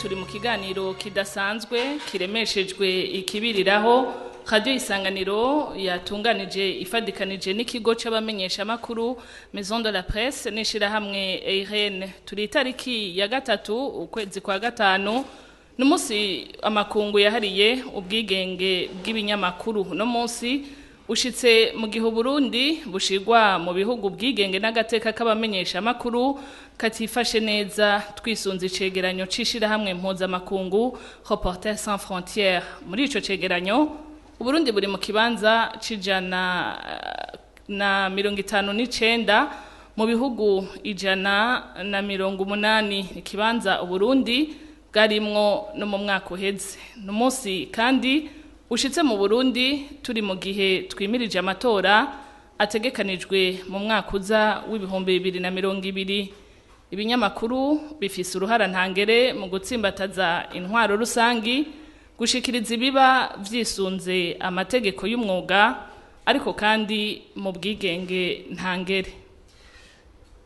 Turi mu kiganiro kidasanzwe kiremeshejwe ikibiriraho Radio Isanganiro yatunganije ifadikanije n'ikigo c'abamenyesha makuru Maison de la Presse n'ishirahamwe Irene. Turi itariki ya 3 ukwezi kwa 5, n'umunsi amakungu yahariye ubwigenge bw'ibinyamakuru. No munsi ushitse mu gihe Burundi bushirwa mu bihugu bwigenge n'agateka k'abamenyesha makuru katifashe neza, twisunze icegeranyo c'ishirahamwe mpuzamakungu Reporters sans frontières. Muri ico cegeranyo, Uburundi buri mu kibanza c'159 mu bihugu 180, ikibanza Uburundi bwarimwo no mu mwaka uheze. N'umunsi kandi ushitse mu Burundi turi mu gihe twimirije amatora ategekanijwe mu mwaka uza w'2020. Ibinyamakuru bifise uruhara ntangere mu gutsimbataza intwaro rusangi, gushikiriza ibiba vyisunze amategeko y'umwuga, ariko kandi mu bwigenge ntangere.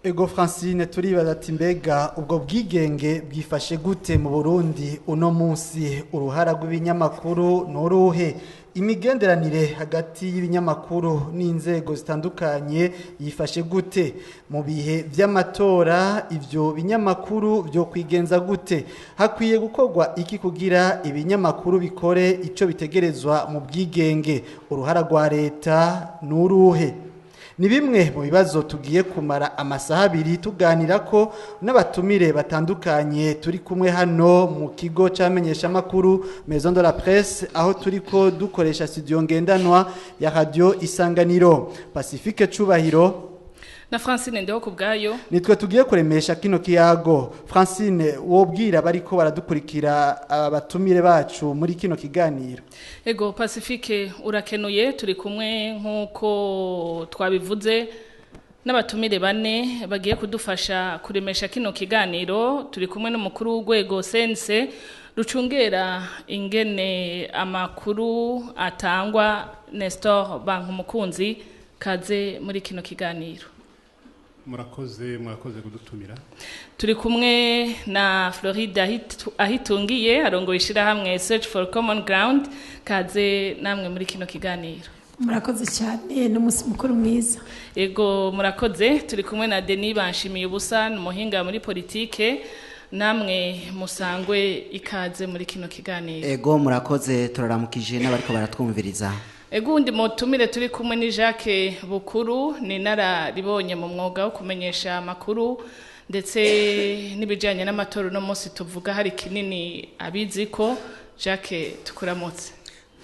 Ego Francine, turibaza ati mbega ubwo bwigenge bwifashe gute mu Burundi uno munsi? Uruhara rw'ibinyamakuru n'uruhe? Imigenderanire hagati y'ibinyamakuru n'inzego zitandukanye yifashe gute? Mu bihe vy'amatora ivyo binyamakuru vyo kwigenza gute? Hakwiye gukorwa iki kugira ibinyamakuru bikore ico bitegerezwa mu bwigenge? Uruhara rwa leta n'uruhe? Ni bimwe mu bibazo tugiye kumara amasaha 2 tuganira ko n'abatumire batandukanye turi kumwe hano mu kigo c'amenyeshamakuru Maison de la Presse, aho turiko dukoresha studio ngendanwa ya Radio Isanganiro. Pacifique Cubahiro na Francine Ndeho kubwayo nitwe tugiye kuremesha kino kiyago. Francine, wobwira bariko baradukurikira abatumire bacu muri kino kiganiro? Ego Pacifique, urakenuye. Turi kumwe nk'uko twabivuze n'abatumire bane bagiye kudufasha kuremesha kino kiganiro. Turi kumwe n'umukuru w'urwego CNC rucungera ingene amakuru atangwa, Nestor Bankumukunzi. Kaze muri kino kiganiro. Murakoze, murakoze kudutumira. Turi kumwe na Floride Ahitungiye, arongoye ishirahamwe Search for Common Ground. Kaze namwe muri kino kiganiro. Murakoze cyane, n'umunsi mukuru mwiza. Ego, murakoze. Turi kumwe na Denis Banshimiye ubusa, umuhinga muri politike. Namwe musangwe ikaze muri kino kiganiro. Ego, murakoze, turaramukije n'abariko baratwumviriza. Ego, undi mutumire turi kumwe ni Jacques Bukuru, ni inararibonye mu mwuga wo kumenyesha amakuru ndetse n'ibijyanye n'amatora. Uno munsi tuvuga hari kinini abizi ko. Jacques, tukuramutse.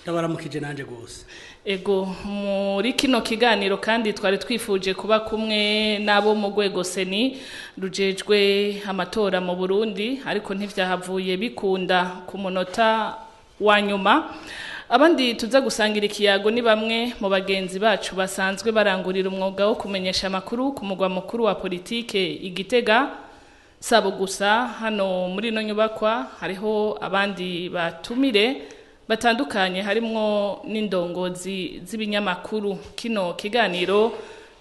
Ndabaramukije nanjye rwose. Ego, muri kino kiganiro kandi twari twifuje kuba kumwe n'abo mu rwego CENI rujejwe amatora mu Burundi, ariko ntivyahavuye bikunda ku munota wa nyuma. Abandi tuza gusangira ikiyago ni bamwe mu bagenzi bacu basanzwe barangurira umwuga wo kumenyesha amakuru ku mugwa mukuru wa politike Igitega. Sabo gusa, hano muri ino nyubakwa hariho abandi batumire batandukanye, harimwo n'indongozi z'ibinyamakuru. Kino kiganiro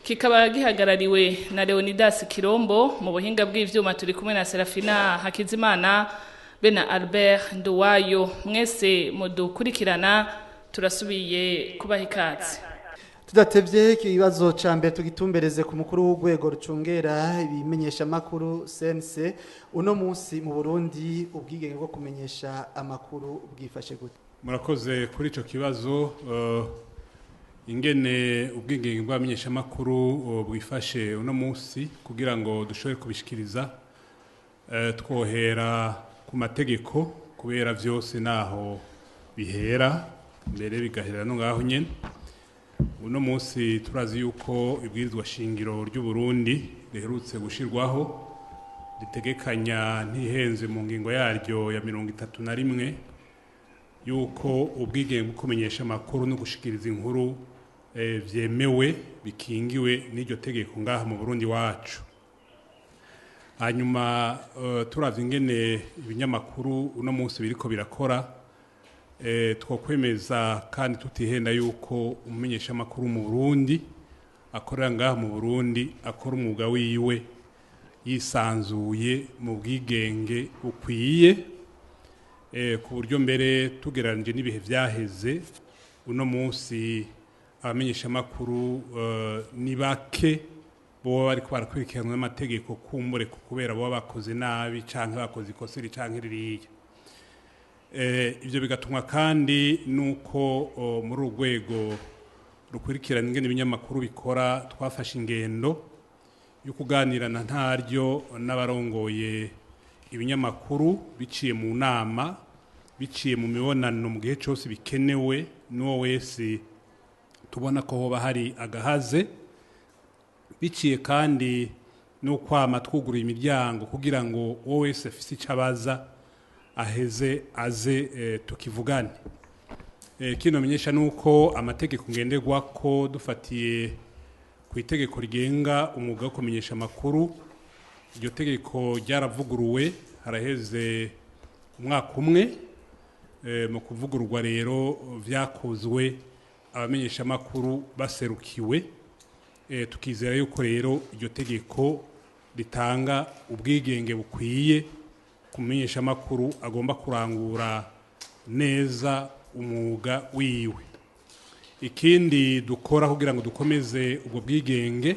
kikaba gihagarariwe na Leonidas Kirombo. Mu buhinga bw'ivyuma turi kumwe na Serafina Hakizimana be na Albert Nduwayo. Mwese mudukurikirana, turasubiye kubaha ikaze. Tudatevye, ikibazo ca mbere tugitumbereze ku mukuru w'urwego rucungera ibimenyesha makuru CNC. Uno munsi mu Burundi ubwigenge bwo kumenyesha amakuru bwifashe gute? Murakoze kuri ico kibazo. Ingene ubwigenge bw'abamenyeshamakuru bwifashe uno munsi, kugira ngo dushobore kubishikiriza, twohera ku mategeko, kubera vyose naho bihera mbere bigahera no ngaho nyene. Uno munsi turazi yuko ibwirizwa shingiro ry'u Burundi riherutse gushirwaho ritegekanya, ntihenze, mu ngingo yaryo ya 31 yuko ubwigenge bwo kumenyesha amakuru no gushikiriza inkuru vyemewe, bikingiwe n'iryo tegeko ngaha mu Burundi wacu. Hanyuma turavye ingene ibinyamakuru uno munsi biriko birakora, twokwemeza kandi tutihenda yuko umumenyesha amakuru mu Burundi akorera ngaha mu Burundi akora umwuga wiwe yisanzuye mu bwigenge bukwiye. ku buryo mbere tugereranije n'ibihe vyaheze, uno munsi abamenyeshamakuru ni bake boba bariko barakurikiranwa n'amategeko kumbure kubera boba bakoze nabi canke bakoze ikosa iri canke ririya. Ivyo bigatumwa kandi nuko muri uru rwego rukurikirana ingene ibinyamakuru bikora twafashe ingendo yo kuganirana ntaryo n'abarongoye ibinyamakuru biciye mu nama, biciye mu mibonano mu gihe cyose bikenewe n'uwo wese tubona ko hoba hari agahaze, biciye kandi no kwama twuguruye imiryango kugira ngo uwo wese afise icyo abaza aheze aze tukivugane. Kino menyesha nuko amategeko ngenderwa ko dufatiye ku itegeko rigenga umwuga wo kumenyesha amakuru, iryo tegeko ryaravuguruwe haraheze umwaka umwe. Mu kuvugururwa rero vyakozwe abamenyesha amakuru baserukiwe. Tukizera yuko rero iryo tegeko ritanga ubwigenge bukwiye ku mumenyeshamakuru agomba kurangura neza umwuga wiwe. Ikindi dukora kugira ngo dukomeze ubwo bwigenge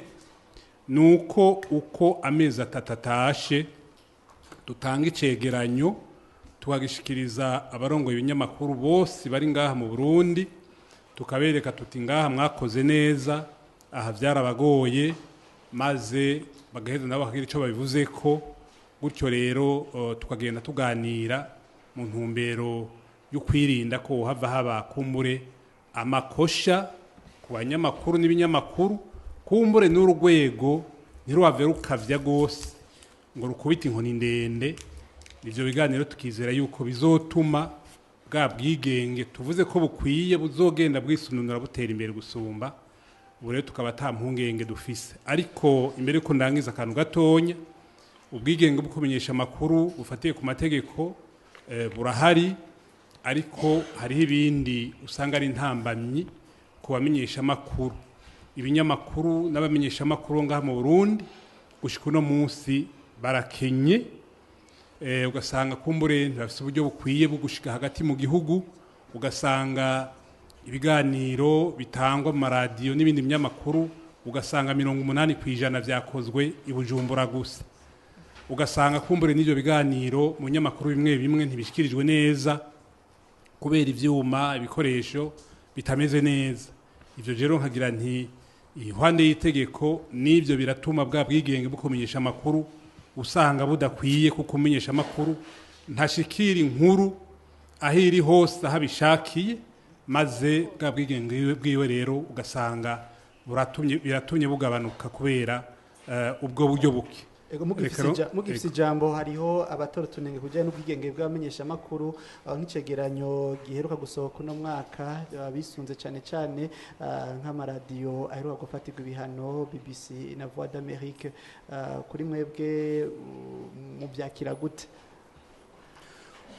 nuko uko amezi atatu atashe dutanga icegeranyo tukagishikiriza abarongoye ibinyamakuru bose bari ngaha mu Burundi, tukabereka tuti ngaha mwakoze neza, aha vyarabagoye, maze bagaheza nabo bakagira ico babivuze ko. Gutyo rero tukagenda tuganira mu ntumbero yo kwirinda ko hava haba kumbure amakosha ku banyamakuru n'ibinyamakuru, kumbure n'urwego ntiruhave rukavya gose ngo rukubite inkoni ndende. Ivyo biganiro tukizera yuko bizotuma bwa bwigenge tuvuze ko bukwiye buzogenda bwisununura butera imbere gusumba. Ubu rero tukaba ata mpungenge dufise. Ariko imbere yuko ndangiza akantu gatonya, ubwigenge bwo kumenyesha amakuru bufatiye ku mategeko burahari, ariko hariho ibindi usanga ari intambamyi ku bamenyesha amakuru. Ibinyamakuru n'abamenyesha amakuru ngaha mu Burundi gushika uno munsi barakenye, ugasanga kumbure ntibafise uburyo bukwiye bwo gushika hagati mu gihugu, ugasanga ibiganiro bitangwa mu maradiyo n'ibindi binyamakuru ugasanga 80% vyakozwe i Bujumbura gusa, ugasanga kumbure n'ivyo biganiro mu binyamakuru bimwe bimwe ntibishikirijwe neza kubera ivyuma, ibikoresho bitameze neza. Ivyo rero nkagira nti ihwande y'itegeko n'ivyo biratuma bwa bwigenge bwo kumenyesha amakuru usanga budakwiye, kuko kumenyesha amakuru ntashikira inkuru aho iri hose aho abishakiye, maze bwa bwigenge bwiwe rero ugasanga biratumye bugabanuka kubera ubwo buryo buke. Ego, mugifise ijambo hariho abatora utunenge kujyanye n'ubwigenge bw'abamenyesha amakuru, nk'icegeranyo giheruka gusohoka uno mwaka bisunze cyane cyane nk'amaradiyo aheruka gufatirwa ibihano BBC na Voix d'Amérique. Kuri mwebwe mubyakira gute?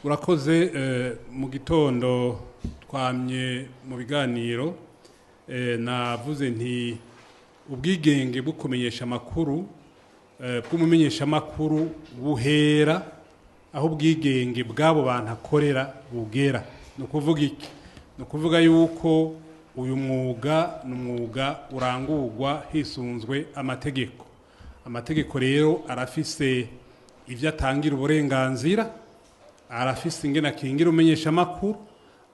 Urakoze. Mu gitondo twamye mu biganiro, navuze nti ubwigenge bwo kumenyesha amakuru bw'umumenyeshamakuru buhera aho ubwigenge bw'abo bantu akorera bugera. Ni ukuvuga iki? Ni ukuvuga yuko uyu mwuga ni umwuga urangurwa hisunzwe amategeko. Amategeko rero arafise ivyo atangira uburenganzira, arafise ingene akingira umumenyeshamakuru,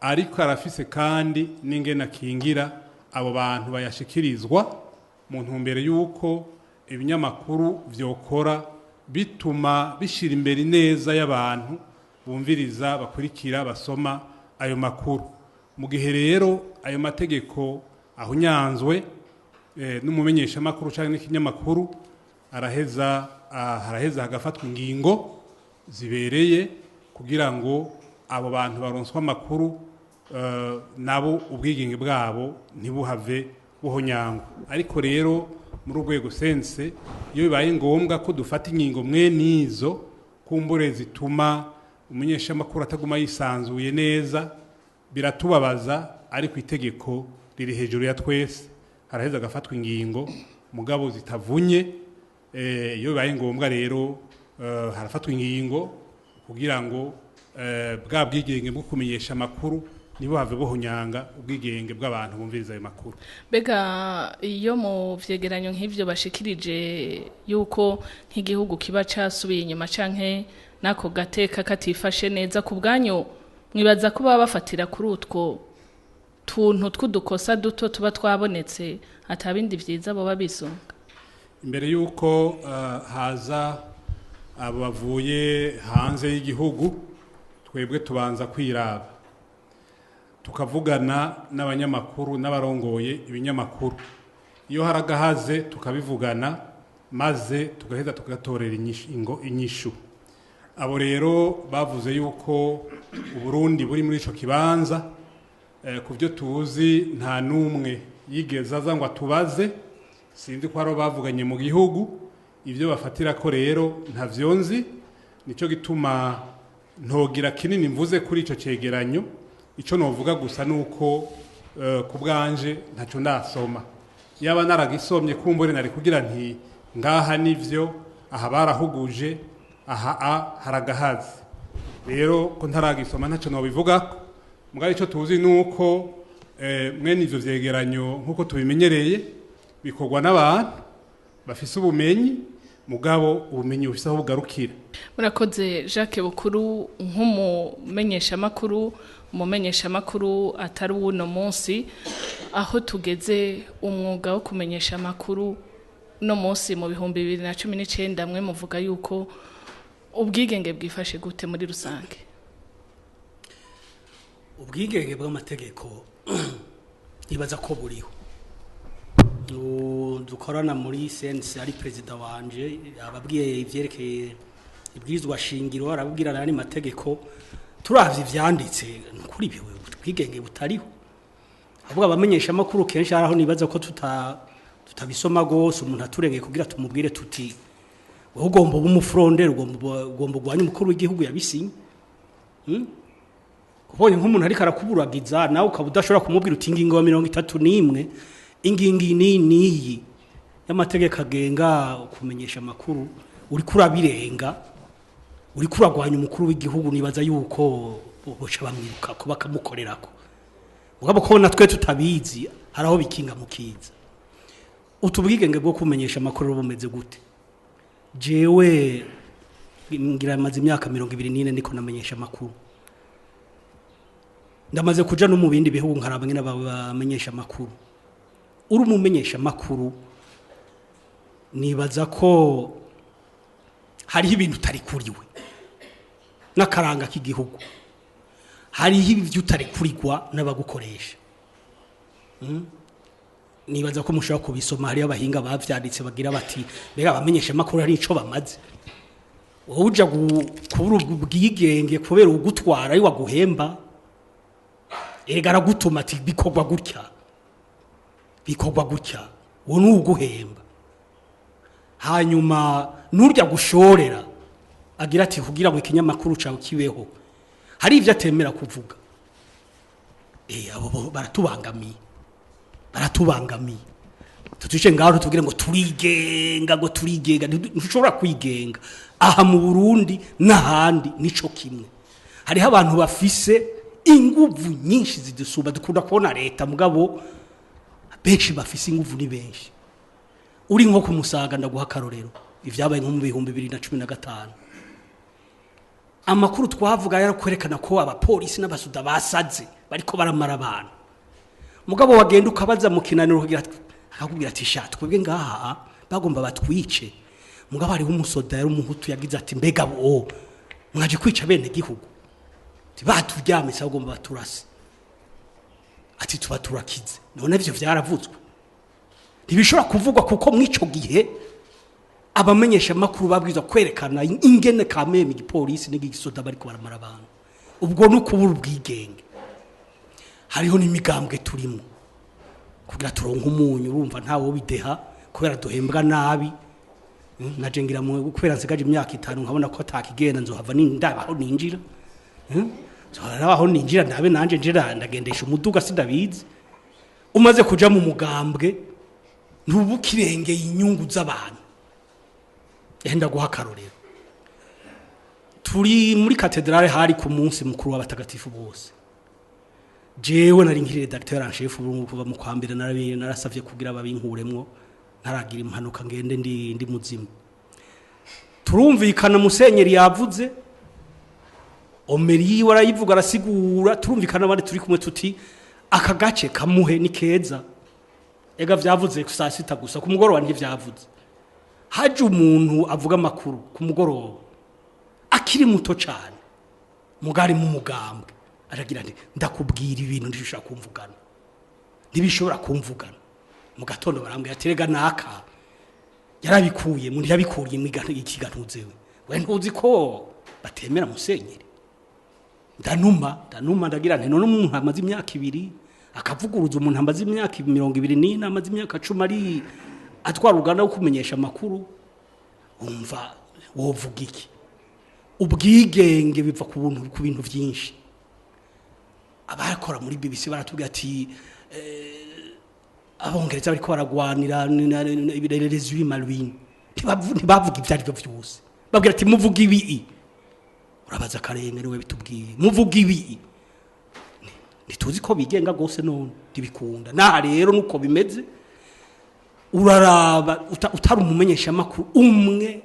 ariko arafise kandi n'ingene akingira abo bantu bayashikirizwa, mu ntumbero yuko ibinyamakuru vyokora bituma bishira imbere neza y'abantu bumviriza, bakurikira, basoma ayo makuru. Mu gihe rero ayo mategeko ahunyanzwe n'umumenyeshamakuru canke n'ikinyamakuru, haraheza hagafatwa ingingo zibereye kugira ngo abo bantu baronswe amakuru nabo ubwigenge bwabo ntibuhave buhonyangwa. Ariko rero muri urwego sense, iyo bibaye ngombwa ko dufata ingingo mwe nizo kumbure zituma umunyeshamakuru ataguma yisanzuye neza, biratubabaza, ariko itegeko riri hejuru ya twese, haraheza agafatwa ingingo mugabo zitavunye. Iyo bibaye ngombwa rero harafatwa ingingo kugira ngo Bwa bwigenge bwo kumenyesha amakuru ntibuhave buhunyanga ubwigenge bw'abantu bumviriza ayo makuru. Mbega iyo mu vyegeranyo nk'ivyo bashikirije yuko nk'igihugu kiba casubiye inyuma canke n'ako gateka katifashe neza, ku bwanyu mwibaza ko baba bafatira kuri utwo tuntu tw'udukosa duto tuba twabonetse, atabindi vyiza boba bisunga? Imbere y'uko haza abo bavuye hanze y'igihugu, twebwe tubanza kwiraba, tukavugana n'abanyamakuru n'abarongoye ibinyamakuru. Iyo hari agahaze tukabivugana, maze tugaheza tugatorera inyishu. Abo rero bavuze yuko Uburundi buri muri ico kibanza, ku byo tuzi nta n'umwe yigeze aza ngo atubaze. Sinzi ko hari bavuganye mu gihugu, ibyo bafatira ko rero ntavyo nzi. Nico gituma ntogira kinini mvuze kuri ico cegeranyo. Ico novuga gusa nuko ku bwanje ntaco ndasoma. Yaba naragisomye, kumbure nari kugira nti ngaha nivyo, aha barahuguje, aha a haragahaze. Rero ko ntaragisoma ntaco nobivugako. Mugabo ico tuzi nuko mwene ivyo vyegeranyo, nkuko tubimenyereye, bikorwa n'abantu bafise ubumenyi, mugabo ubumenyi bufise aho bugarukira. Murakoze, Jacques Bukuru. Nk'umumenyeshamakuru, umumenyeshamakuru atari uw'uno munsi, aho tugeze umwuga wo kumenyesha amakuru uno munsi mu 2019, mwe muvuga yuko ubwigenge bwifashe gute muri rusange? Ubwigenge bw'amategeko nibaza ko buriho. Dukorana muri CNC, ari perezida wanje, ababwiye ivyerekeye ibwirizwa shingiro, arababwira n'andi mategeko. Turavye ivyanditse, kuri ibyo ubwigenge butariho. Ahubwo abamenyesha amakuru kenshi haraho nibaza ko tutabisoma gose. Umuntu aturengeye kugira tumubwire tuti: "Wowe ugomba uba umufronderi, ugomba ugwanye umukuru w'igihugu yabisinye." Ubonye nk'umuntu ariko arakuburagiza, nawe ukaba udashobora kumubwira uti: "Ingingo ya 31, ingingo iyi n'iyi n'iyi y'amategeko agenga kumenyesha amakuru, uriko urabirenga, uriko uragwanya umukuru w'igihugu." Nibaza yuko boca bamwirukako, bakamukorerako. Mugabo ko natwe tutabizi, hari aho bikinga mukiza. Utubwigenge bwo kumenyesha amakuru bumeze gute? Jewe ngira maze imyaka 24 niko namenyesha amakuru. Ndamaze kuja no mu bindi bihugu, nkaraba ngene bamenyesha amakuru. Uri umumenyesha amakuru, nibaza ko hariho ibintu utari kuriwe n'akaranga k'igihugu, hariho ibyo utari kurigwa n'abagukoresha. Nibaza ko mushobora kubisoma, hariho abahinga bavyanditse bagira bati: "Mbega abamenyesha amakuru hari ico bamaze?" Wowe uja kubura ubwigenge kubera ugutwara ari waguhemba. Erega aragutuma ati: "Bikorwa gutya, bikorwa gutya." Uwo ni uguhemba. Hanyuma nurya gushorera agira ati: "Kugira ngo ikinyamakuru cawe kibeho," hari ivyo atemera kuvuga. Abo bo baratubangamiye, baratubangamiye. Tutuje ngaho tubwire ngo turigenga, ngo turigenga. Ntushobora kwigenga aha mu Burundi n'ahandi nico kimwe. Hariho abantu bafise inguvu nyinshi zidusumba. Dukunda kubona leta, mugabo benshi bafise inguvu ni benshi. Uri nko kumusaga, ndaguha akarorero, ivyabaye nko mu 2015, amakuru twavuga yarakwerekana ko abapolisi n'abasuda basaze, bariko baramara abantu. Mugabo wagenda ukabaza mu kinaniro kugira, akakubwira ati: "Sha, twebwe ngaha bagomba batwice." Mugabo hariho umusoda yari umuhutu yagize ati: "Mbega bo mwaje kwica bene gihugu?" Ati: "Baturyamye, bagomba baturase." Ati: "Tuba turakize." None ivyo vyaravuzwe? Ntibishobora kuvugwa, kuko mw'ico gihe abamenyesha makuru babwirizwa kwerekana ingene kameme igipolisi n'igisoda bariko baramara abantu. Ubwo ni ukubura ubwigenge. Hariho n'imigambwe turimo kugira turonke umunyu. Urumva ntawo bideha kubera duhembwa nabi. Naje ngira mu kubera nsigaje imyaka 5, nkabona ko atakigenda, nzohava nindabaho ninjira. Nzohava ninjira, ndabe nanje njira ndagendesha umuduga, sindabizi. Umaze kuja mu mugambwe ntubukirengeye inyungu z'abantu. Enda guha akarorero. Turi muri katedrale, hari ku munsi mukuru w'abatagatifu bose. Jewe nari nkiri rédacteur en chef ubu kuva mu kwa mbere, narasavye kugira babinkuremwo ntaragira impanuka, ngende ndi muzima. Turumvikana, musenyeri yavuze homélie, warayivuga, arasigura, turumvikana abandi turi kumwe tuti aka gace kamuhe ni keza. Ega vyavuze ku saa 6 gusa, ku mugoroba ntivyavuze. Haje umuntu avuga amakuru ku mugoroba, akiri muto cyane, mugari mu mugambwe, aragira ati: "Ndakubwira ibintu ntibishobora kumvugana, ntibishobora kumvugana." Mu gatondo barambwira ati: "Rega naka yarabikuye mu ntiyabikuriye mu ikigantuzewe, we ntuzi ko batemera musenyeri." Ndanuma, ndanuma, ndagira nti: "None umuntu amaze imyaka 2 akavuguruza umuntu amaze imyaka 24, amaze imyaka 10 ari atwara uruganda rwo kumenyesha amakuru, wumva wovuga iki?" Ubwigenge biva ku buntu, ku bintu byinshi. Abakora muri BBC baratubwira ati abongereza bariko baragwanira les Malouines, ntibavuga ibyo ari byo byose. Babwira ati: "Muvuga ibi." Urabaza akarenge niwe bitubwiye: "Muvuga ibi." Ntituzi ko bigenga gose, none ntibikunda. Naha rero nuko bimeze. Uraraba utari umumenyesha makuru umwe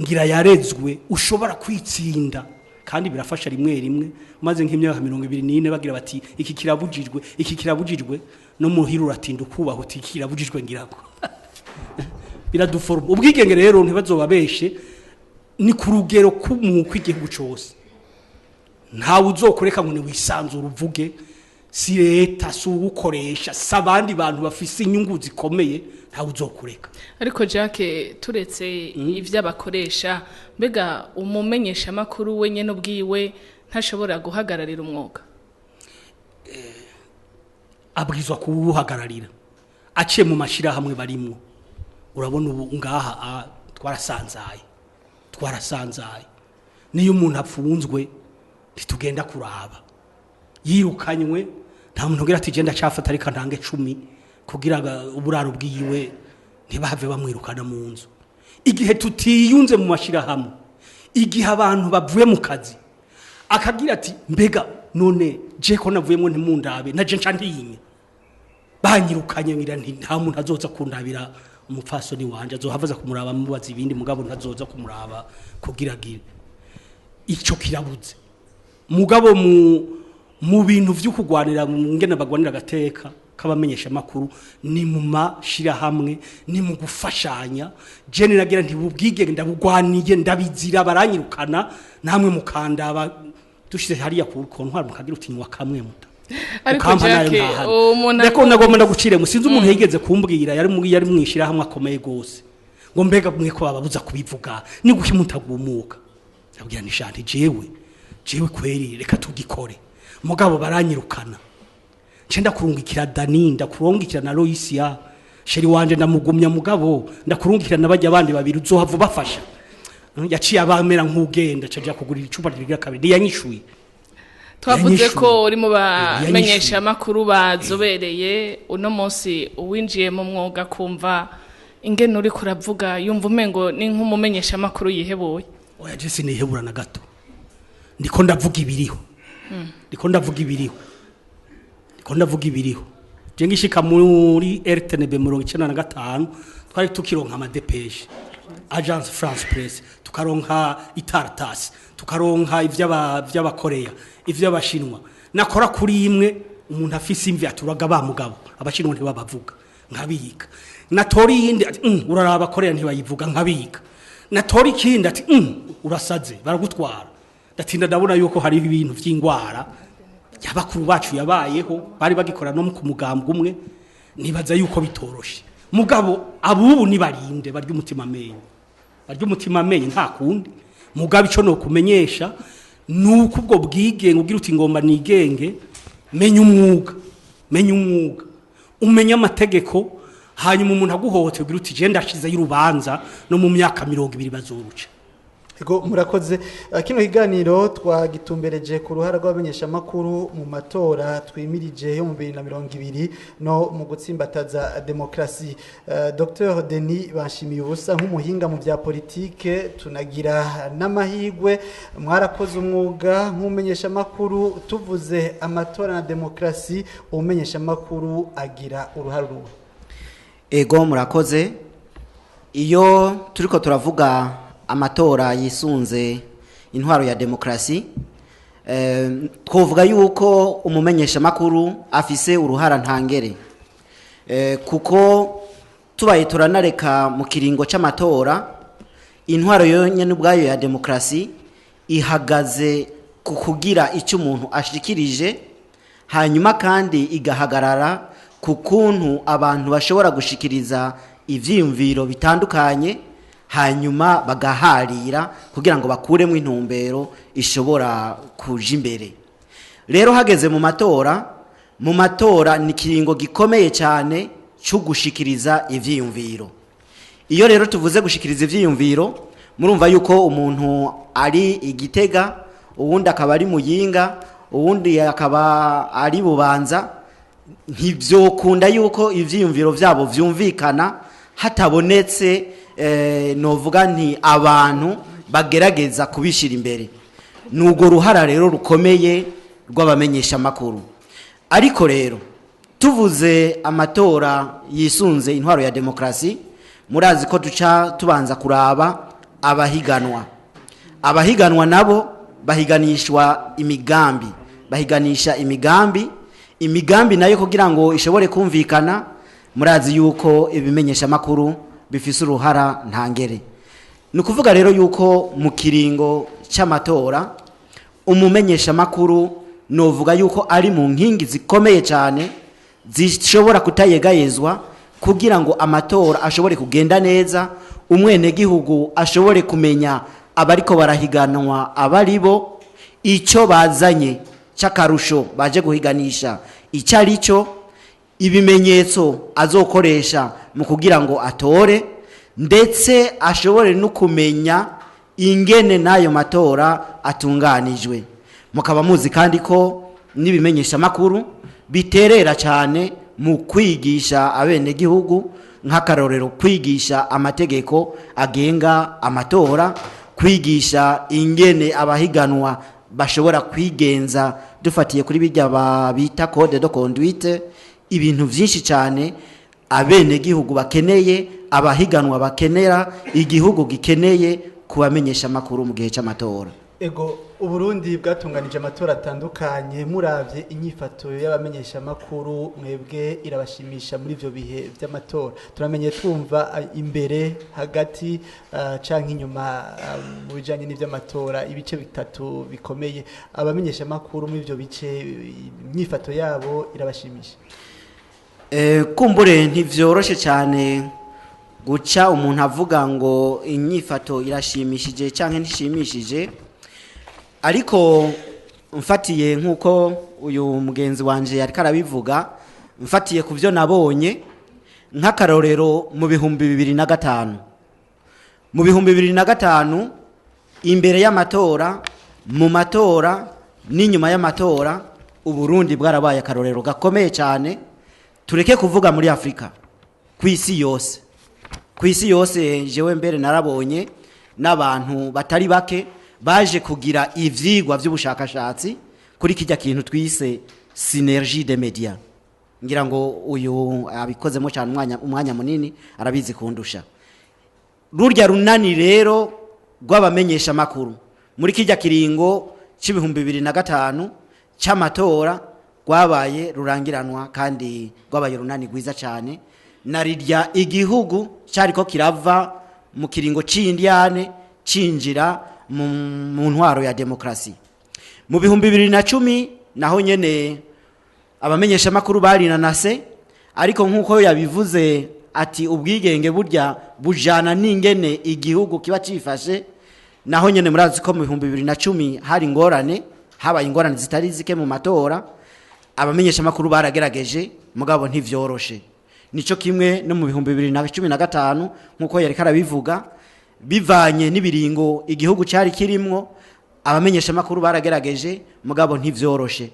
ngira yarezwe ushobora kwitsinda, kandi birafasha rimwe rimwe. Maze nk'imyaka 24 bagira bati: "Iki kirabujijwe, iki kirabujijwe," no muhira uratinda ukubaha uti: "Iki kirabujijwe." Ngira ngo biraduforma. Ubwigenge rero, ntibazobabeshe, ni ku rugero k'umuko igihugu cose. Ntawe uzokureka ngo niwisanzure uvuge, si leta, si uwukoresha, si abandi bantu bafise inyungu zikomeye, ntawe uzokureka. Ariko Jacques, turetse ibyo abakoresha, mbega umumenyeshamakuru we nyene ubwiwe ntashobora guhagararira umwuga? Abwirizwa kuwuhagararira aciye mu mashyirahamwe barimwo. Urabona ubu ngaha twarasanzaye, twarasanzaye. Niyo umuntu apfunzwe ntitugenda kuraba, yirukanywe nta muntu ugira ati: "Genda cyafata, ariko ntange 10 kugira ngo uburaro bwiwe ntibahave bamwirukana mu nzu." Igihe tutiyunze mu mashyirahamwe, igihe abantu bavuye mu kazi akagira ati: "Mbega none je ko navuyemo ntimundabe, naje nca ntiyinya banyirukanye, ngira nti nta muntu azoza kundabira umupfasoni wanje, azohava aza kumuraba mubaza ibindi, mugabo ntazoza kumuraba kugira agire icyo." Kirabuze mugabo mu bintu vyo kugwanira, mu ngene bagwanira agateka k'abamenyesha makuru, ni mu mashirahamwe, ni mu gufashanya. Je nagira nti bubwigenge ndabugwaniye, ndabizira, baranyirukana, namwe mukandaba dushize hariya ku kontwari mukagira uti: "Nywa kamwe muta." Ariko Ukampa nayo Jacques, ntahari. umuntu Ndako nagomba ndagucire mu sinzi umuntu yigeze kumbwira, yari mwishira hamwe akomeye gose, ngo: "Mbega mwe ko bababuza kubivuga, ni guki mutagumuka?" Abwira ni shanti jewe kweri reka tugikore, mugabo baranyirukana, nce ndakurungikira Dani, ndakurungikira na Loisia chéri wanje, ndamugumya, mugabo ndakurungikira n'abajya abandi babiri uzohava ubafasha. Yaciye abamera nk'ugenda caja kugurira icupa rigira kabiri, ntiyanyishuye. Twavuze Yanyishuye. ko uri mu Yanyishuye. bamenyeshamakuru bazobereye. Uno munsi uwinjiye mu mwuga kumva ingene uri kuravuga, yumva umengo ni nk'umumenyeshamakuru yihebuye. Oya, je sinihebura na gato. Ndiko ndavuga ibiriho, ndiko ndavuga ibiriho, ndiko ndavuga ibiriho. Je ngishika muri RTNB 95, twari tukironka amadépêches, Agence France Presse, tukaronka Itartas, tukaronka ivy'abakoreya, ivy'abashinwa. Nakora kuri imwe, umuntu afise imvi aturaga ba mugabo, abashinwa ntibabavuga, nkabika. Natora iyindi ati: "Uraraba koreya ntibayivuga," nkabika. Natora ikindi ati: "Urasaze, baragutwara." Ndatinda ndabona yuko hariho ibintu vy'ingwara yabakuru bacu yabayeho, bari bagikora no ku mugambwe umwe. Nibaza yuko bitoroshe, mugabo abubu nibarinde barya umutima amenyo, barya umutima amenyo, nta kundi. Mugabo ico no kumenyesha nuko ubwo bwigenge ugira uti: "Ngomba nigenge," menya umwuga, menya umwuga, umenye amategeko. Hanyuma umuntu aguhohotera ugira uti: "Je ndashizeyo urubanza, no mu myaka 20 bazoruca." Ego, murakoze. Kino kiganiro twagitumbereje ku ruhara rw'abamenyeshamakuru mu matora twimirije yo mu 2020 no mu gutsimbataza demokrasi. Dr Denis Banshimiye ubusa, nk'umuhinga mu bya politike, tunagira n'amahigwe mwarakoze umwuga nk'umumenyeshamakuru. Tuvuze amatora na demokrasi, umumenyeshamakuru agira uruhare uruhe? Ego, murakoze. Iyo turiko turavuga amatora yisunze intwaro ya demokrasi, twovuga yuko umumenyeshamakuru afise uruhara ntangere, kuko tubaye turanareka mu kiringo c'amatora, intwaro yonyene ubwayo ya demokrasi ihagaze ku kugira icyo umuntu ashikirije, hanyuma kandi igahagarara ku kuntu abantu bashobora gushikiriza ivyiyumviro bitandukanye, hanyuma bagaharira kugira ngo bakuremo intumbero ishobora kuja imbere. Rero hageze mu matora, mu matora ni ikiringo gikomeye cyane cyo gushikiriza ivyiyumviro. Iyo rero tuvuze gushikiriza ivyiyumviro, murumva yuko umuntu ari Igitega, uwundi akaba ari Muyinga, uwundi akaba ari Bubanza, ntibyokunda yuko ivyiyumviro vyabo vyumvikana hatabonetse, novuga nti, abantu bagerageza kubishira imbere. Nubwo ruhara rero rukomeye rw'abamenyesha makuru. Ariko rero tuvuze amatora yisunze intwaro ya demokrasi, murazi ko duca tubanza kuraba abahiganwa. Abahiganwa nabo bahiganishwa imigambi, bahiganisha imigambi. Imigambi nayo kugira ngo ishobore kumvikana, murazi yuko ibimenyesha makuru bifise uruhara ntangere. Ni ukuvuga rero yuko mu kiringo cy'amatora umumenyesha makuru novuga yuko ari mu nkingi zikomeye cyane zishobora kutayegayezwa kugira ngo amatora ashobore kugenda neza, umwenegihugu ashobore kumenya abariko barahiganwa abaribo, icyo bazanye cy'akarusho baje guhiganisha icyo ari cyo, ibimenyetso azokoresha mu kugira ngo atore, ndetse ashobore no kumenya ingene n'ayo matora atunganijwe. Mukaba muzi kandi ko n'ibimenyeshamakuru biterera cyane mu kwigisha abenegihugu, nk'akarorero kwigisha amategeko agenga amatora, kwigisha ingene abahiganwa bashobora kwigenza dufatiye kuri bijya bita code de conduite, ibintu byinshi cyane abenegihugu bakeneye, abahiganwa bakenera, igihugu gikeneye kubamenyesha amakuru mu gihe cy'amatora. Ego, Uburundi bwatunganije amatora atandukanye. Muravye inyifato y'abamenyesha makuru, mwebwe irabashimisha muri ivyo bihe vy'amatora? Turamenye twumva imbere, hagati, canke inyuma, mu bijanye n'ivy'amatora, ibice bitatu bikomeye. Abamenyesha makuru muri ivyo bice, inyifato yabo irabashimisha? Kumbure ntivyoroshe cyane guca umuntu avuga ngo inyifato irashimishije canke ntishimishije, ariko mfatiye nk'uko uyu mugenzi wanje yariko arabivuga, mfatiye ku byo nabonye, nk'akarorero mu 2005, mu 2005, imbere y'amatora, mu matora n'inyuma y'amatora, Uburundi bwarabaye akarorero gakomeye cyane, tureke kuvuga muri Afurika, ku isi yose, ku isi yose. Jewe mbere narabonye n'abantu batari bake baje kugira ivyigwa by'ubushakashatsi kuri kijya kintu twise synergie des médias. Ngira ngo uyu abikozemo cyane umwanya munini, arabizi kundusha. Rurya runani rero rw'abamenyesha makuru muri kijya kiringo c'2005 c'amatora rwabaye rurangiranwa, kandi rwabaye runani rwiza cyane, narirya igihugu cyariko kirava mu kiringo c'indyane cinjira mu ntwaro ya demokrasi. Mu 2010 naho nyene abamenyeshamakuru barinanase, ariko nk'uko yabivuze ati ubwigenge burya bujana n'ingene igihugu kiba cifashe, naho nyene murazi ko mu 2010 hari ingorane, habaye ingorane zitari zike mu matora. Abamenyeshamakuru baragerageje, mugabo ntivyoroshe. Nico kimwe no mu 2015, nk'uko yariko arabivuga. Bivanye n'ibiringo igihugu cyari kirimwo, abamenyeshamakuru baragerageje, mugabo ntivyoroshe.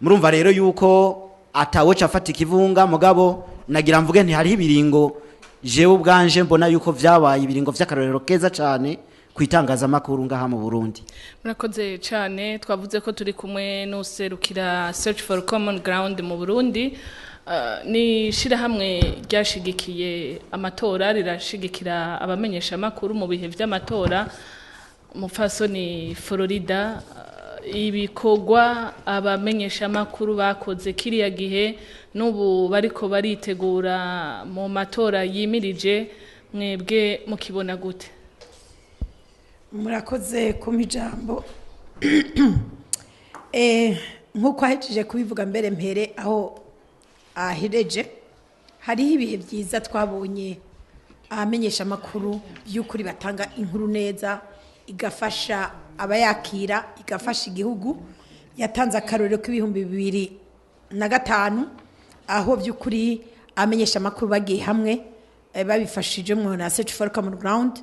Murumva rero yuko atawoca afata ikivunga, mugabo nagira mvuge nti hariho ibiringo jewe ubwanje mbona yuko vyabaye ibiringo vy'akarorero keza cane ku itangazamakuru ngaha mu Burundi. Murakoze cyane. Twavuze ko turi kumwe n'userukira Search for Common Ground mu Burundi. Ni ishirahamwe ryashigikiye amatora, rirashigikira abamenyeshamakuru mu bihe vy'amatora. Umupfasoni Florida, ibikorwa abamenyeshamakuru bakoze kiriya gihe n'ubu bariko baritegura mu matora yimirije, mwebwe mukibona gute? Murakoze kumpa ijambo. Nk'uko ahejeje kubivuga, mbere mpere aho ahereje, hariho ibihe byiza twabonye abamenyesha amakuru by'ukuri batanga inkuru neza, igafasha abayakira, igafasha igihugu. Yatanze akarorero k'2005, aho by'ukuri abamenyesha amakuru bagiye hamwe, babifashijemo na Search for Common Ground,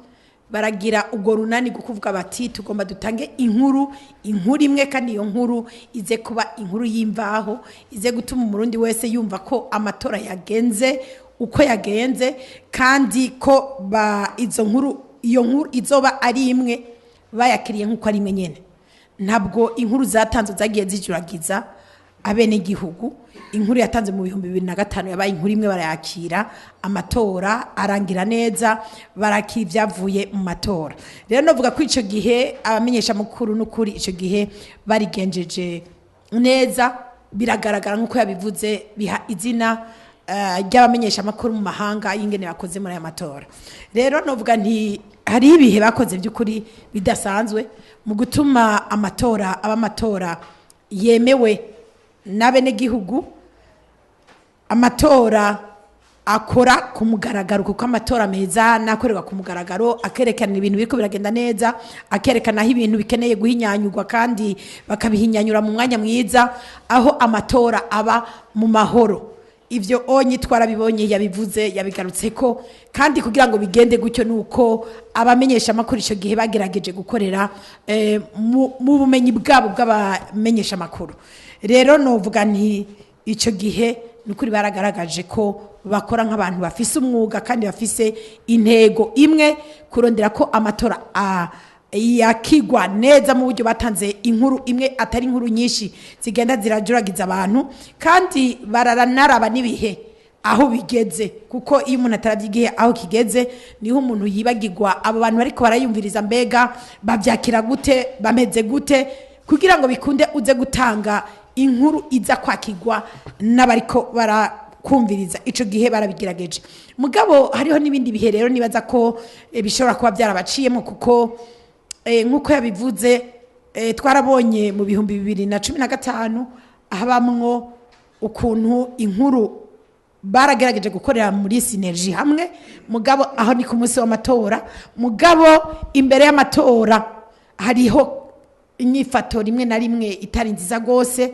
baragira ubwo runani kuvuga bati: "Tugomba dutange inkuru, inkuru imwe, kandi iyo nkuru ize kuba inkuru y'imvaho, ize gutuma Umurundi wese yumva ko amatora yagenze uko yagenze, kandi ko ba izo nkuru, iyo nkuru izoba ari imwe, bayakiriye nk'uko ari imwe nyene." Ntabwo inkuru zatanzwe zagiye zijuragiza abenegihugu. Inkuru yatanze mu 2005 yabaye inkuru imwe, barayakira, amatora arangira neza, barakira ibyavuye mu matora. Rero novuga ko ico gihe abamenyesha mukuru n'ukuri ico gihe barigenjeje neza, biragaragara nk'uko yabivuze, biha izina ry'abamenyesha amakuru mu mahanga y'ingene bakoze muri aya matora. Rero novuga nti hariho ibihe bakoze by'ukuri bidasanzwe mu gutuma amatora aba amatora yemewe n'abenegihugu, amatora akora ku mugaragaro, kuko amatora meza nakorerwa ku mugaragaro, akerekana ibintu biriko biragenda neza, akerekana aho ibintu bikeneye guhinyanyurwa kandi bakabihinyanyura mu mwanya mwiza, aho amatora aba mu mahoro. Ibyo onye twarabibonye, yabivuze, yabigarutse ko. Kandi kugira ngo bigende gutyo nuko abamenyesha amakuru icyo gihe bagerageje gukorera mu bumenyi bwabo bw'abamenyesha amakuru. Rero novuga nti icyo gihe nukuri baragaragaje ko bakora nk'abantu bafise umwuga kandi bafise intego imwe, kurondera ko amatora yakigwa neza mu buryo batanze inkuru imwe, atari inkuru nyinshi zigenda zirajuragiza abantu. Kandi bararanaraba n'ibihe aho bigeze, kuko iyo umuntu atarabye igihe aho kigeze, niho umuntu yibagirwa abo bantu bariko barayumviriza, mbega bavyakira gute, bameze gute, kugira ngo bikunde uze gutanga inkuru iza kwakirwa n'abariko barakumviriza. Ico gihe barabigerageje. Mugabo hariho n'ibindi bihe rero nibaza ko bishobora kuba byarabaciyemo, kuko nk'uko yabivuze, twarabonye mu 2015 habamwo ukuntu inkuru baragerageje gukorera muri synergie hamwe, mugabo aho ni ku munsi w'amatora. Mugabo imbere y'amatora hariho inyifato rimwe na rimwe itari nziza rwose,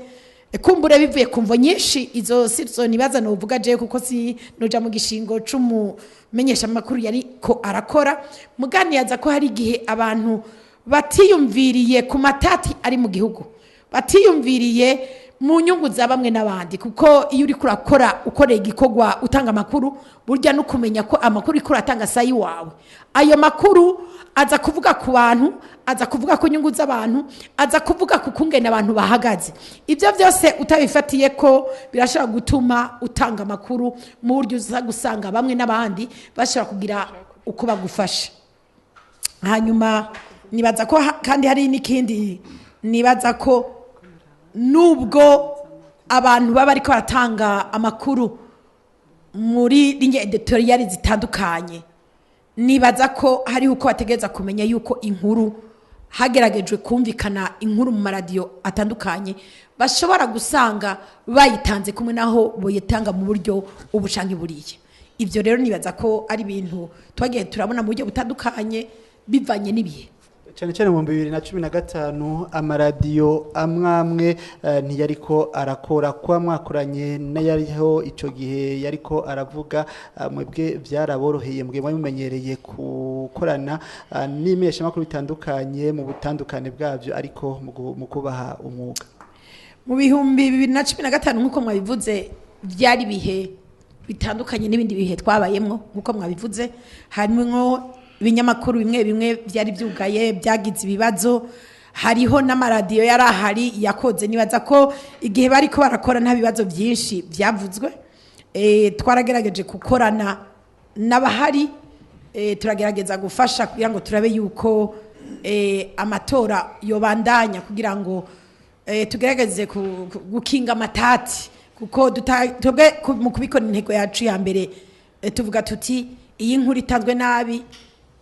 kumbure bivuye ku mvo nyinshi. Izo si zo nibaza novuga jewe, kuko si noja mu gishingo c'umumenyesha amakuru yari ko arakora. Muganiyaza ko hari igihe abantu batiyumviriye ku matati ari mu gihugu, batiyumviriye mu nyungu za bamwe n'abandi, kuko iyo uriko urakora, ukoreye igikorwa, utanga amakuru, burya no kumenya ko amakuru uriko uratanga sayi wawe, ayo makuru aza kuvuga ku bantu, aza kuvuga ku nyungu z'abantu, aza kuvuga ku kungene abantu bahagaze. Ibyo byose utabifatiye ko birashobora gutuma utanga amakuru mu buryo uza gusanga bamwe n'abandi bashobora kugira uko bagufasha. Hanyuma nibaza ko kandi hari n'ikindi, nibaza ko nubwo abantu baba ariko baratanga amakuru muri ligne éditoriale zitandukanye, nibaza ko hariho uko bategereza kumenya yuko inkuru hageragejwe kumvikana, inkuru mu maradiyo atandukanye bashobora gusanga bayitanze kumwe naho boyitanga mu buryo ubu canke buriya. Ibyo rero nibaza ko ari ibintu twagiye turabona mu buryo butandukanye bivanye n'ibihe. Cyane cyane mu 2015 amaradiyo amwe amwe ntiyariko arakora, kuba mwakoranye n'ayariho ico gihe yariko aravuga, mwebwe byaraboroheye, mwe mwari mumenyereye gukorana n'imenyeshamakuru bitandukanye mu butandukane bwabyo, ariko mu kubaha umwuga. Mu 2015, nk'uko mwabivuze, byari ibihe bitandukanye n'ibindi bihe twabayemwo. Nk'uko mwabivuze, harimwo ibinyamakuru bimwe bimwe byari byugaye, byagize ibibazo, hariho n'amaradiyo yari ahari yakoze. Nibaza ko igihe bariko barakora nta bibazo byinshi byavuzwe. Twaragerageje gukorana n'abahari, turagerageza gufasha kugira ngo turabe yuko amatora yobandanya, kugira ngo tugerageze gukinga amatati, kuko twebwe mu kubikora intego yacu ya mbere, tuvuga tuti iyi nkuru itanzwe nabi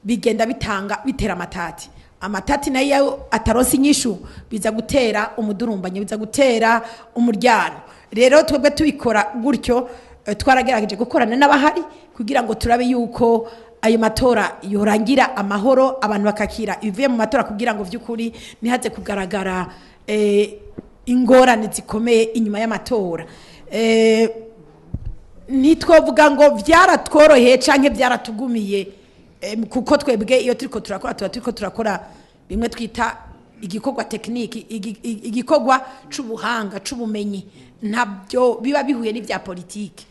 bigenda bitanga bitera amatati. Amatati nayo iyo ataronse inyishu biza gutera umudurumbanyo, biza gutera umuryano. Rero twebwe tubikora gutyo, twaragerageje gukorana n'abahari kugira ngo turabe yuko ayo matora yorangira amahoro, abantu bakakira ibivuye mu matora, kugira ngo vy'ukuri ntihaze kugaragara ingorane zikomeye inyuma y'amatora. Ntitwovuga ngo byaratworoheye canke byaratugumiye, kuko twebwe iyo turiko turakora tuba turiko turakora bimwe twita igikorwa technique, igikorwa c'ubuhanga, c'ubumenyi, ntabyo biba bihuye n'ibya politike.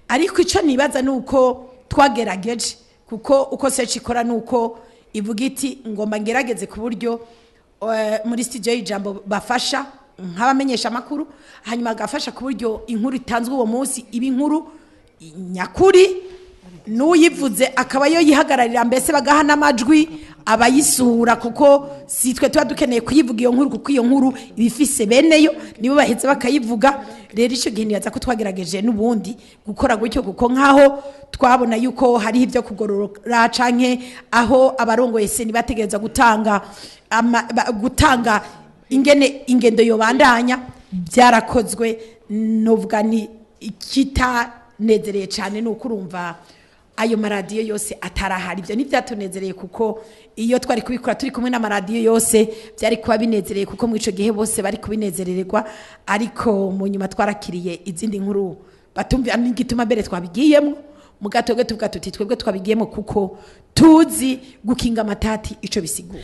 Ariko ico nibaza nuko twagerageje, kuko uko CECI ikora nuko ivuga iti ngomba ngerageze ku buryo muri studio y'Ijambo bafasha nk'abamenyesha amakuru, hanyuma agafasha ku buryo inkuru itanzwe uwo munsi iba inkuru nyakuri, n'uyivuze akaba yo yihagararira, mbese bagaha n'amajwi abayisura, kuko si twe tuba dukeneye kuyivuga iyo nkuru, kuko iyo nkuru iba ifise beneyo, nibo bahetse bakayivuga. Rero icyo gihe nibaza ko twagerageje n'ubundi gukora gutyo, kuko nk'aho twabona yuko hariho ibyo kugorora canke aho abarongoye CENI bategereza gutanga ingene ingendo yobandanya, byarakozwe. Novuga ni ikitanezereye cyane ni uko urumva ayo maradiyo yose atarahari. Ibyo ntibyatunezereye, kuko iyo twari kubikora turi kumwe n'amaradiyo yose byari kuba binezereye, kuko muri icyo gihe bose bari kubinezerererwa. Ariko mu nyuma twarakiriye izindi nkuru batumva n'igituma mbere twabigiyemo. Muga twebwe tuvuga tuti twebwe twabigiyemo kuko tuzi gukinga amatati ico bisigura.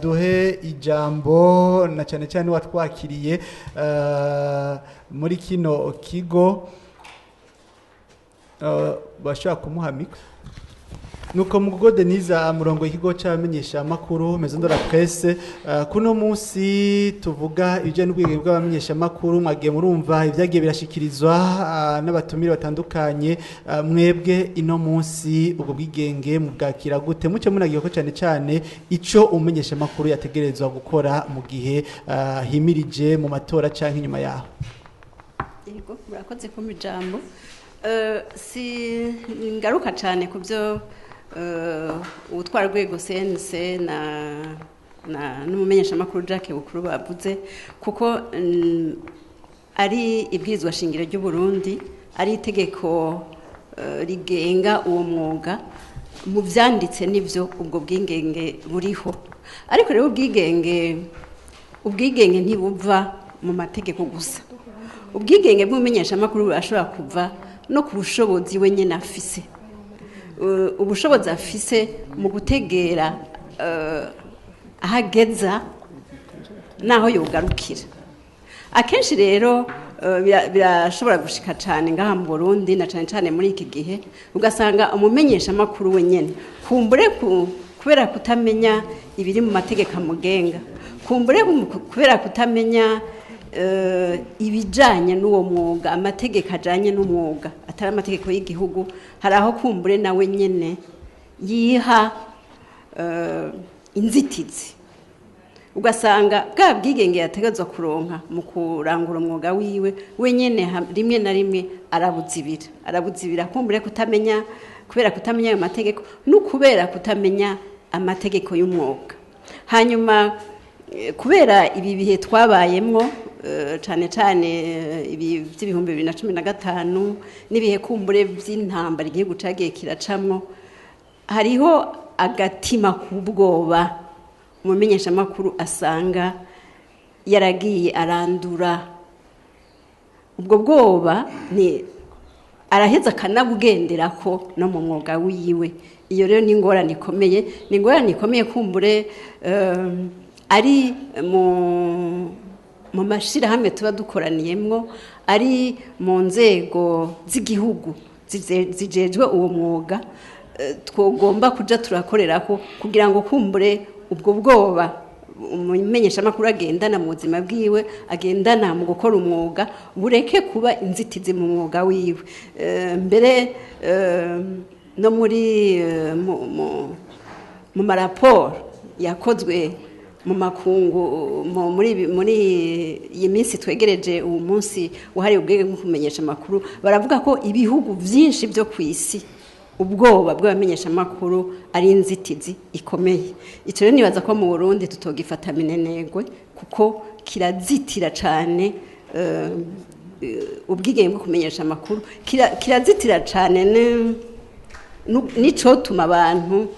Duhe ijambo na cyane cyane watwakiriye muri kino kigo, bashobora kumuha micro. Nuko mu Denise murongo ikigo c'abamenyesha makuru Maison de la Presse, kuno munsi tuvuga ibijanye n'ubwigenge bw'abamenyesha makuru. Mwagiye murumva ibyagiye birashikirizwa n'abatumire batandukanye. Mwebwe ino munsi ubwo bwigenge mubwakira gute, muce munagiye ko cyane cyane ico umumenyesha makuru yategerezwa gukora mu gihe himirije mu matora canke inyuma yaho? Yego, murakoze kumpa ijambo. Si ngaruka cyane ku byo utwara urwego CNC na n'umumenyeshamakuru Jacques Bukuru bavuze, kuko ari ibwirizwa shingiro ry'u Burundi, ari itegeko rigenga uwo mwuga. Mu byanditse nivyo, ubwo bwigenge buriho. Ariko rero ubwigenge ntibuva mu mategeko gusa. Ubwigenge bw'umumenyeshamakuru burashobora kuva no ku bushobozi we nyine afise, ubushobozi afise mu gutegera aho ageza n'aho yogarukira. Akenshi rero birashobora gushika cyane ngaha mu Burundi, na cyane cyane muri iki gihe, ugasanga umumenyeshamakuru wenyine kumbure kubera kutamenya ibiri mu mategeko amugenga, kumbure kubera kutamenya ibijanye n'uwo mwuga, amategeko ajanye n'umwuga atari amategeko y'igihugu, hari aho kumbure nawe nyene yiha inzitizi, ugasanga bwa bwigenge yategetswe kuronka mu kurangura umwuga wiwe wenyene rimwe na rimwe arabuzibira, kumbure kutamenya, kubera kutamenya ayo mategeko no kubera kutamenya amategeko y'umwuga. Hanyuma kubera ibi bihe twabayemwo, cane cane ibi vy'2015 n'ibihe kumbure vy'intambara igihugu cagiye kiracamwo, hariho agatima k'ubwoba. Umumenyeshamakuru asanga yaragiye arandura ubwo bwoba, ni araheza akanabugenderako no mu mwuga wiwe. Iyo rero ni ingorane ikomeye, ni ingorane ikomeye. Kumbure ari mu mashyirahamwe tuba dukoraniyemwo, ari mu nzego z'igihugu zijejwe uwo mwuga, twogomba kuja turakorerako kugira ngo kumbure ubwo bwoba umumenyeshamakuru agendana mu buzima bwiwe, agendana mu gukora umwuga, bureke kuba inzitizi mu mwuga wiwe. Mbere no muri mu maraporo yakozwe mu makungu muri iyi minsi twegereje uwo munsi wahariwe ubwenge bwo kumenyesha amakuru, baravuga ko ibihugu byinshi byo ku isi ubwoba bw'abamenyesha amakuru ari inzitizi ikomeye. Icyo rero nibaza ko mu Burundi tutogifata minenegwe, kuko kirazitira cyane ubwigenge bwo kumenyesha amakuru, kirazitira cyane n'icotuma abantu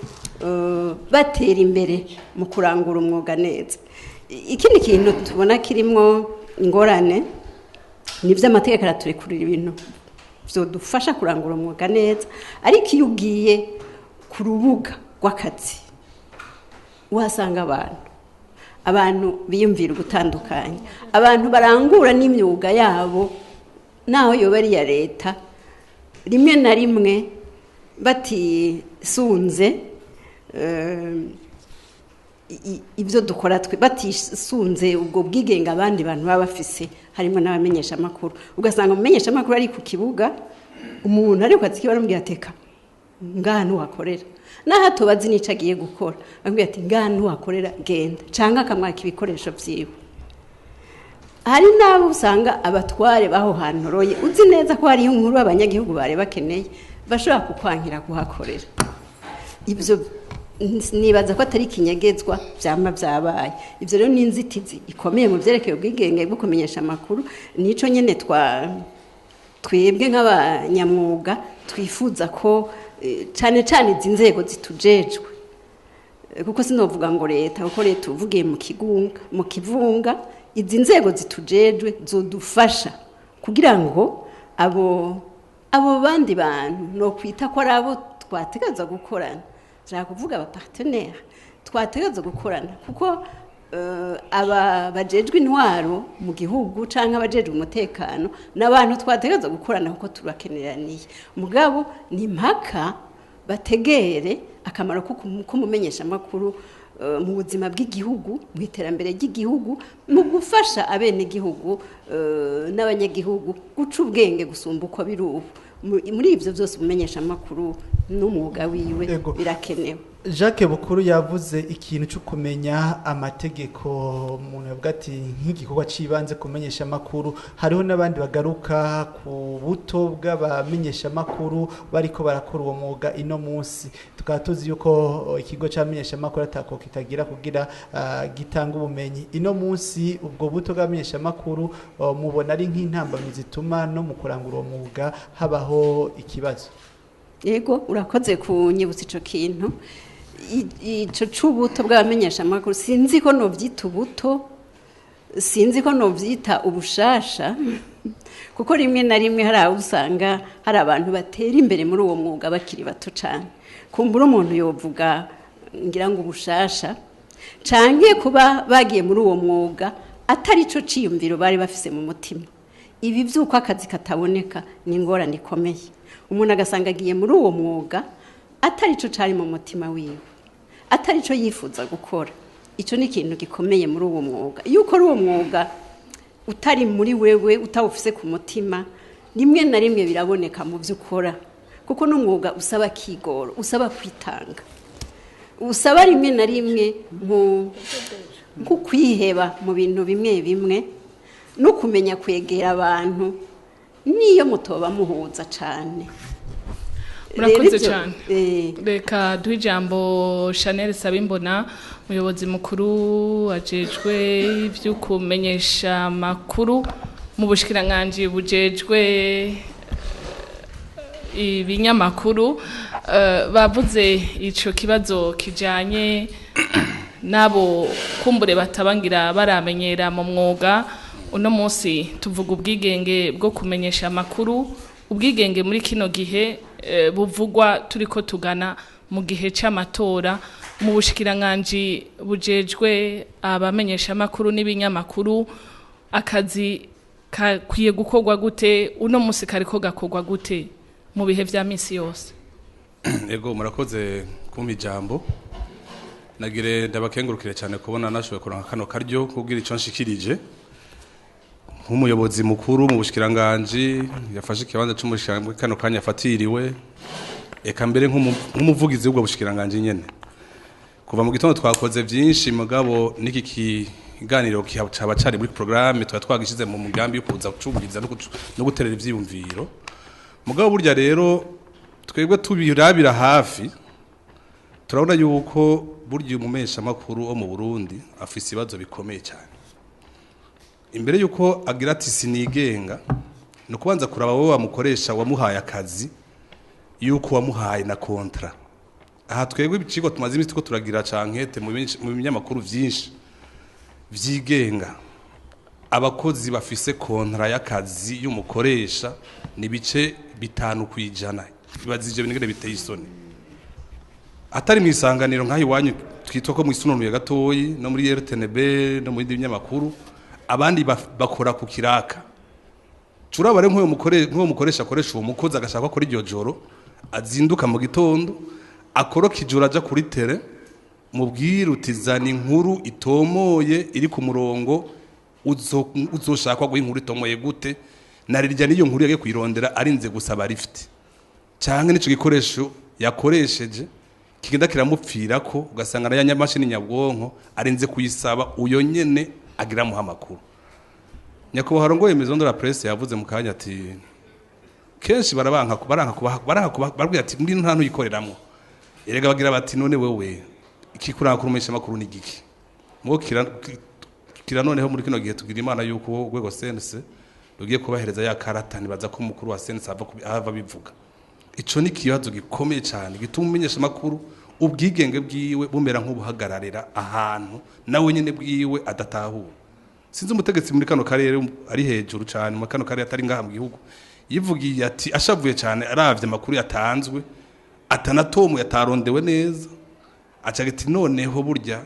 batera imbere mu kurangura umwuga neza. Ikindi kintu tubona kirimo ingorane ni iby'amategeko araturekurira ibintu byodufasha kurangura umwuga neza, ariko iyo ugiye ku rubuga rw'akazi uhasanga abantu biyumvira ugutandukanya, abantu barangura n'imyuga yabo naho yoba ari iya leta, rimwe na rimwe batisunze ibyo dukora twe, batisunze ubwo bwigenge abandi bantu baba bafise, harimo n'abamenyeshamakuru. Ugasanga umumenyeshamakuru ari ku kibuga, umuntu ari ku kazi kiwe aramubwira ati: "Eka ngaha ntuhakorera," naho atobazi n'ico agiye gukora, aramubwira ati: "Ngaha ntuhakorera, genda," canke akamwaka ibikoresho vyiwe. Hari n'abo usanga abatware b'aho hantu roye, uzi neza ko hariyo inkuru abanyagihugu bari bakeneye, bashobora kukwankira kuhakorera. Ibyo nibaza ko atari ikinyegezwa, byama byabaye. Ibyo rero ni inzitizi ikomeye mu byerekeye ubwigenge bwo kumenyesha amakuru. Nico nyene twebwe nk'abanyamwuga twifuza ko cane cane izi nzego zitujejwe, kuko sinovuga ngo leta, kuko leta uvugiye mu kigunga, mu kivunga. Izi nzego zitujejwe zodufasha kugira ngo abo bandi bantu no kwita ko ari abo twategerezwa gukorana, nshaka kuvuga aba partenaire twategerezwa gukorana, kuko aba bajejwe intwaro mu gihugu canke abajejwe umutekano n'abantu twategerezwa gukorana, kuko turakeneraniye. Mugabo ni impaka bategere akamaro k'umumenyeshamakuru mu buzima bw'igihugu, mu iterambere ry'igihugu, mu gufasha abenegihugu n'abanyagihugu guca ubwenge gusumba uko biri ubu. Muri ibyo byose umumenyeshamakuru n'umwuga wiwe birakenewe. Jacques Bukuru yavuze ikintu cyo kumenya amategeko, umuntu yavuga ati nk'igikorwa cibanze kumenyesha amakuru. Hariho n'abandi bagaruka ku buto bw'abamenyesha amakuru bariko barakora uwo mwuga ino munsi. Tukaba tuzi yuko ikigo c'abamenyesha amakuru atako kitagira kugira gitanga ubumenyi. Ino munsi ubwo buto bw'abamenyesha amakuru mubona ari nk'intambamyi zituma no mu kurangura uwo mwuga habaho ikibazo? Yego, urakoze kunyibutsa ico kintu. Ico c'ubuto bw'abamenyesha amakuru, sinzi ko novyita ubuto, sinzi ko novyita ubushasha, kuko rimwe na rimwe hari aho usanga hari abantu batera imbere muri uwo mwuga bakiri bato cane. Kumbura umuntu yovuga ngira ngo ubushasha, canke kuba bagiye muri uwo mwuga atari ico ciyumviro bari bafise mu mutima. Ibi vy'uko akazi kataboneka ni ingorane ikomeye. Umuntu agasanga agiye muri uwo mwuga atari ico cari mu mutima wiwe, atari ico yifuza gukora. Ico ni ikintu gikomeye muri uwo mwuga. Iyo ukora uwo mwuga utari muri wewe, utawufise ku mutima, rimwe na rimwe biraboneka mu byo ukora, kuko n'umwuga usaba kigoro, usaba kwitanga, usaba rimwe na rimwe nko kwiheba mu bintu bimwe bimwe, no kumenya kwegera abantu niyo mutoba muhuza cane. Murakoze Rero ivyo- cyane. Reka duhe ijambo Chanel Sabimbona, umuyobozi mukuru ajejwe ibyo kumenyesha amakuru mu bushikiranganji bujejwe ibinyamakuru. Bavuze ico kibazo kijanye N'abo kumbure batabangira baramenyera mu mwuga, uno munsi tuvuga ubwigenge bwo kumenyesha amakuru. Ubwigenge muri kino gihe buvugwa turiko tugana mu gihe c'amatora, mu bushikiranganji bujejwe abamenyesha amakuru n'ibinyamakuru, akazi kakwiye gukorwa gute? Uno munsi kariko gakorwa gute mu bihe vya misi yose? Ego, murakoze kumpa ijambo. Nagire ndabakengurukire cyane kubona nashoboye kuronka kano karyo kubwira ico nshikirije nk'umuyobozi mukuru mu bushikiranganji yafashe ikibanza c'umushikiranganji kano kanya yafatiriwe, eka mbere nk'umuvugizi w'ubwo bushikiranganji nyene. Kuva mu gitondo twakoze byinshi, mugabo n'iki kiganiro caba cari muri programme, tuba twagishize mu mugambi wo kuza gucubiriza no guterera ivyiyumviro. Mugabo burya rero twebwe tubirabira hafi, turabona yuko burya umumesha makuru wo mu Burundi afise ibibazo bikomeye cyane. Imbere yuko agira ati sinigenga, ni ukubanza kuraba wowe wamukoresha, wamuhaye akazi, yuko wamuhaye na contrat. Aha twebwe ibiciro tumaze iminsi turiko turagira cankete mu binyamakuru vyinshi vyigenga, abakozi bafise contrat y'akazi y'umukoresha ni bice 5%. Ibazije bintu biteye isoni. Atari mu Isanganiro nk'aho iwanyu twitwa ko mwisununuye gatoyi, no muri RTNB no mu bindi binyamakuru, abandi bakora ku kiraka. Curaba rero nk'uwo mukoresha akoresha uwo mukozi, agashaka ko akora iryo joro, azinduka mu gitondo, akoroka ijoro aja kuri terrain, mubwire uti zana inkuru itomoye iri ku murongo. Uzoshakwa guha inkuru itomoye gute, narirya n'iyo nkuru yagiye kuyirondera arinze gusaba lift, canke n'ico gikoresho yakoresheje kigenda kiramupfira, ko ugasanga na ya nyamashini nyabwonko arinze kuyisaba uyo nyene agira muha amakuru. Nyakubahwa arongoye Maison de la Presse yavuze mu kanya ati kenshi baranka kubaha, barabwira ati muri nta ntuyikoreramwo. Erega bagira bati none wewe ikikuranga kurumisha amakuru ni giki? Mwo kira noneho muri kino gihe tugira Imana yuko urwego CNC rugiye kubahereza ya karata. Nibaza ko umukuru wa CNC ava bivuga. Ico ni ikibazo gikomeye cyane gituma umenyesha amakuru ubwigenge bwiwe bumera nk'ubuhagararira ahantu nawe nyene bwiwe adatahura. Sinzi umutegetsi muri kano karere ari hejuru cyane muri kano karere, atari ngaha mu gihugu, yivugiye ati ashavuye cyane aravye amakuru yatanzwe atanatomu yatarondewe neza, aca ati noneho burya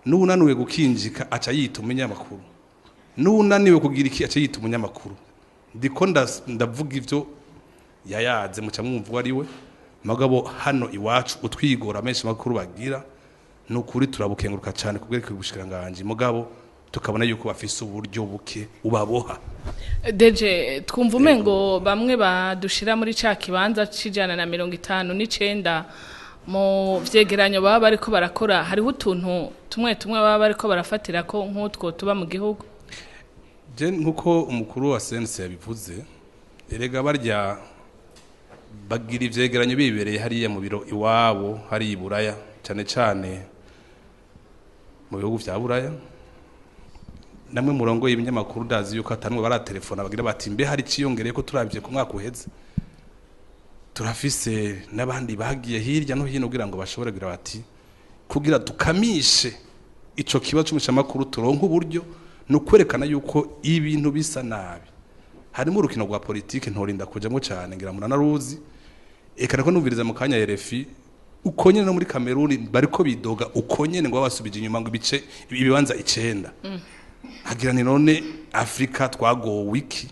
n'unaniwe gukinjika aca yita umunyamakuru, n'unaniwe kugira iki aca yita umunyamakuru. Ndiko ndavuga ivyo yayaze, muca mwumva uwo ari we. Mugabo hano iwacu utwigora menshi makuru bagira nukuri turabukenguruka cyane kubwereka ubushikiranganje, mugabo tukabona yuko bafise uburyo buke ubaboha. Deje, twumva umengo bamwe badushira muri ca kibanza c'159 mu vyegeranyo baba bariko barakora. Hariho utuntu tumwe tumwe baba bariko barafatira ko nk'utwo tuba mu gihugu. Je nkuko umukuru wa CNC yabivuze, erega barya bagira ivyegeranyo bibereye hariya mu biro iwabo hariya i Buraya, cyane cyane mu bihugu vya Buraya. Namwe murongo y'ibinyamakuru, ndazi yuko atanwe baratelefona bagira bati mbe hari ciyongereye ko turavye ku mwaka uheze? Turafise n'abandi bagiye hirya no hino kugira ngo bashobore kugira bati kugira dukamishe ico kibazo c'umushamakuru turonke uburyo. Ni ukwerekana yuko ibintu bisa nabi. Harimo urukino rwa politike ntorinda kujamo cyane, ngira muranaruzi. Eka nako numviriza mu kanya RFI, uko nyene no muri Cameroon bariko bidoga uko nyene, ngo babasubije inyuma ngo ibice ibibanza 9. Hagira ni none Afrika twagowe iki?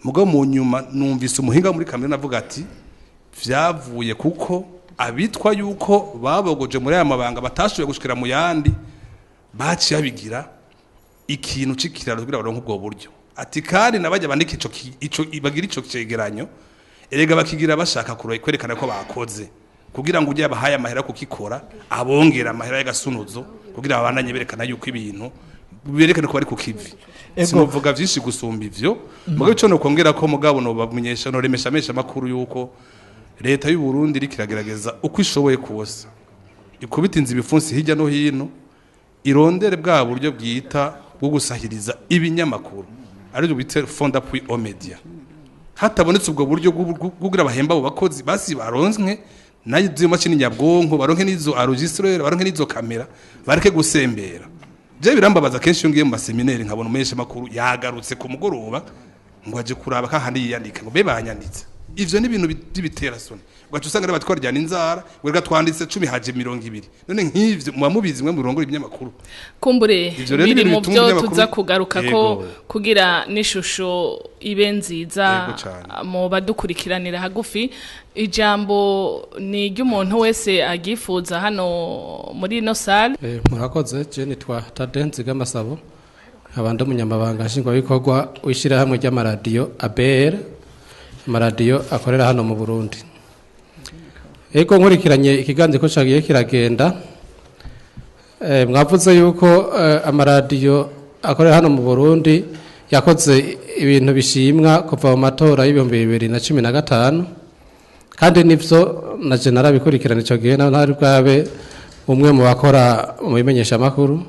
Mugabo mu nyuma numvise umuhinga muri Cameroon avuga ati vyavuye kuko abitwa yuko babogoje muri aya mabanga batashoboye gushikira mu yandi, baciye babigira ikintu c'ikiraro kugira baronke ubwo buryo. Ati kandi nabajya bandika ico bagira ico cegeranyo, erega bakigira bashaka kwerekana ko bakoze, kugira ngo ujye abahaye amahera kukikora abongera amahera y'agasunuzo, kugira babandanye berekana yuko ibintu berekana ko bari ku kivi. Sinovuga vyinshi gusumba ivyo. Mugabo ico no kongera ko, mugabo no bamenyesha no remesha mesha makuru yuko leta y'u Burundi iriko iragerageza uko ishoboye kose ikubita inzu ibipfunsi hirya no hino, irondere bwa buryo bwita bwo gusahiriza ibinyamakuru, aribyo bita fonds d'appui aux médias. Hatabonetse ubwo buryo bwo kugira bahemba abo bakozi basi baronke. Nayo izo mashini nyabwonko, baronke n'izo enregistreur, baronke n'izo kamera, bareke gusembera. Je birambabaza kenshi iyo ngiye mu ma séminaires nkabona umumenyesha makuru yagarutse ku mugoroba ngo aje kuraba kahandi yiyandika, ngo be banyanditse. Ivyo ni ibintu by'ibitera soni, ugaca usanga rero batwaryana inzara, wereka twanditse 10 haje 20. None nk'ivyo muba mubizi mwe murongora ibinyamakuru? Kumbure Ivyo rero ni biri ibintu mu bituma byo ibinyamakuru- tuza kugaruka ko Yego. kugira n'ishusho ibe nziza Yego cane. mu badukurikiranira hagufi. Ijambo ni iry'umuntu wese agifuza hano muri ino salle. Murakoze. Je nitwa Tade Nzigamasabo, nkaba ndi umunyamabanga nshingwabikorwa w'ishyirahamwe ry'amaradiyo ABR, amaradiyo akorera hano mu Burundi. Ego, nkurikiranye ikiganiro ko cagiye kiragenda, mwavuze yuko amaradiyo akorera hano mu Burundi yakoze ibintu bishimwa kuva mu matora y'2015, kandi nivyo, na je narabikurikirana ico gihe, naho ntari bwabe umwe mu bakora mu bimenyeshamakuru.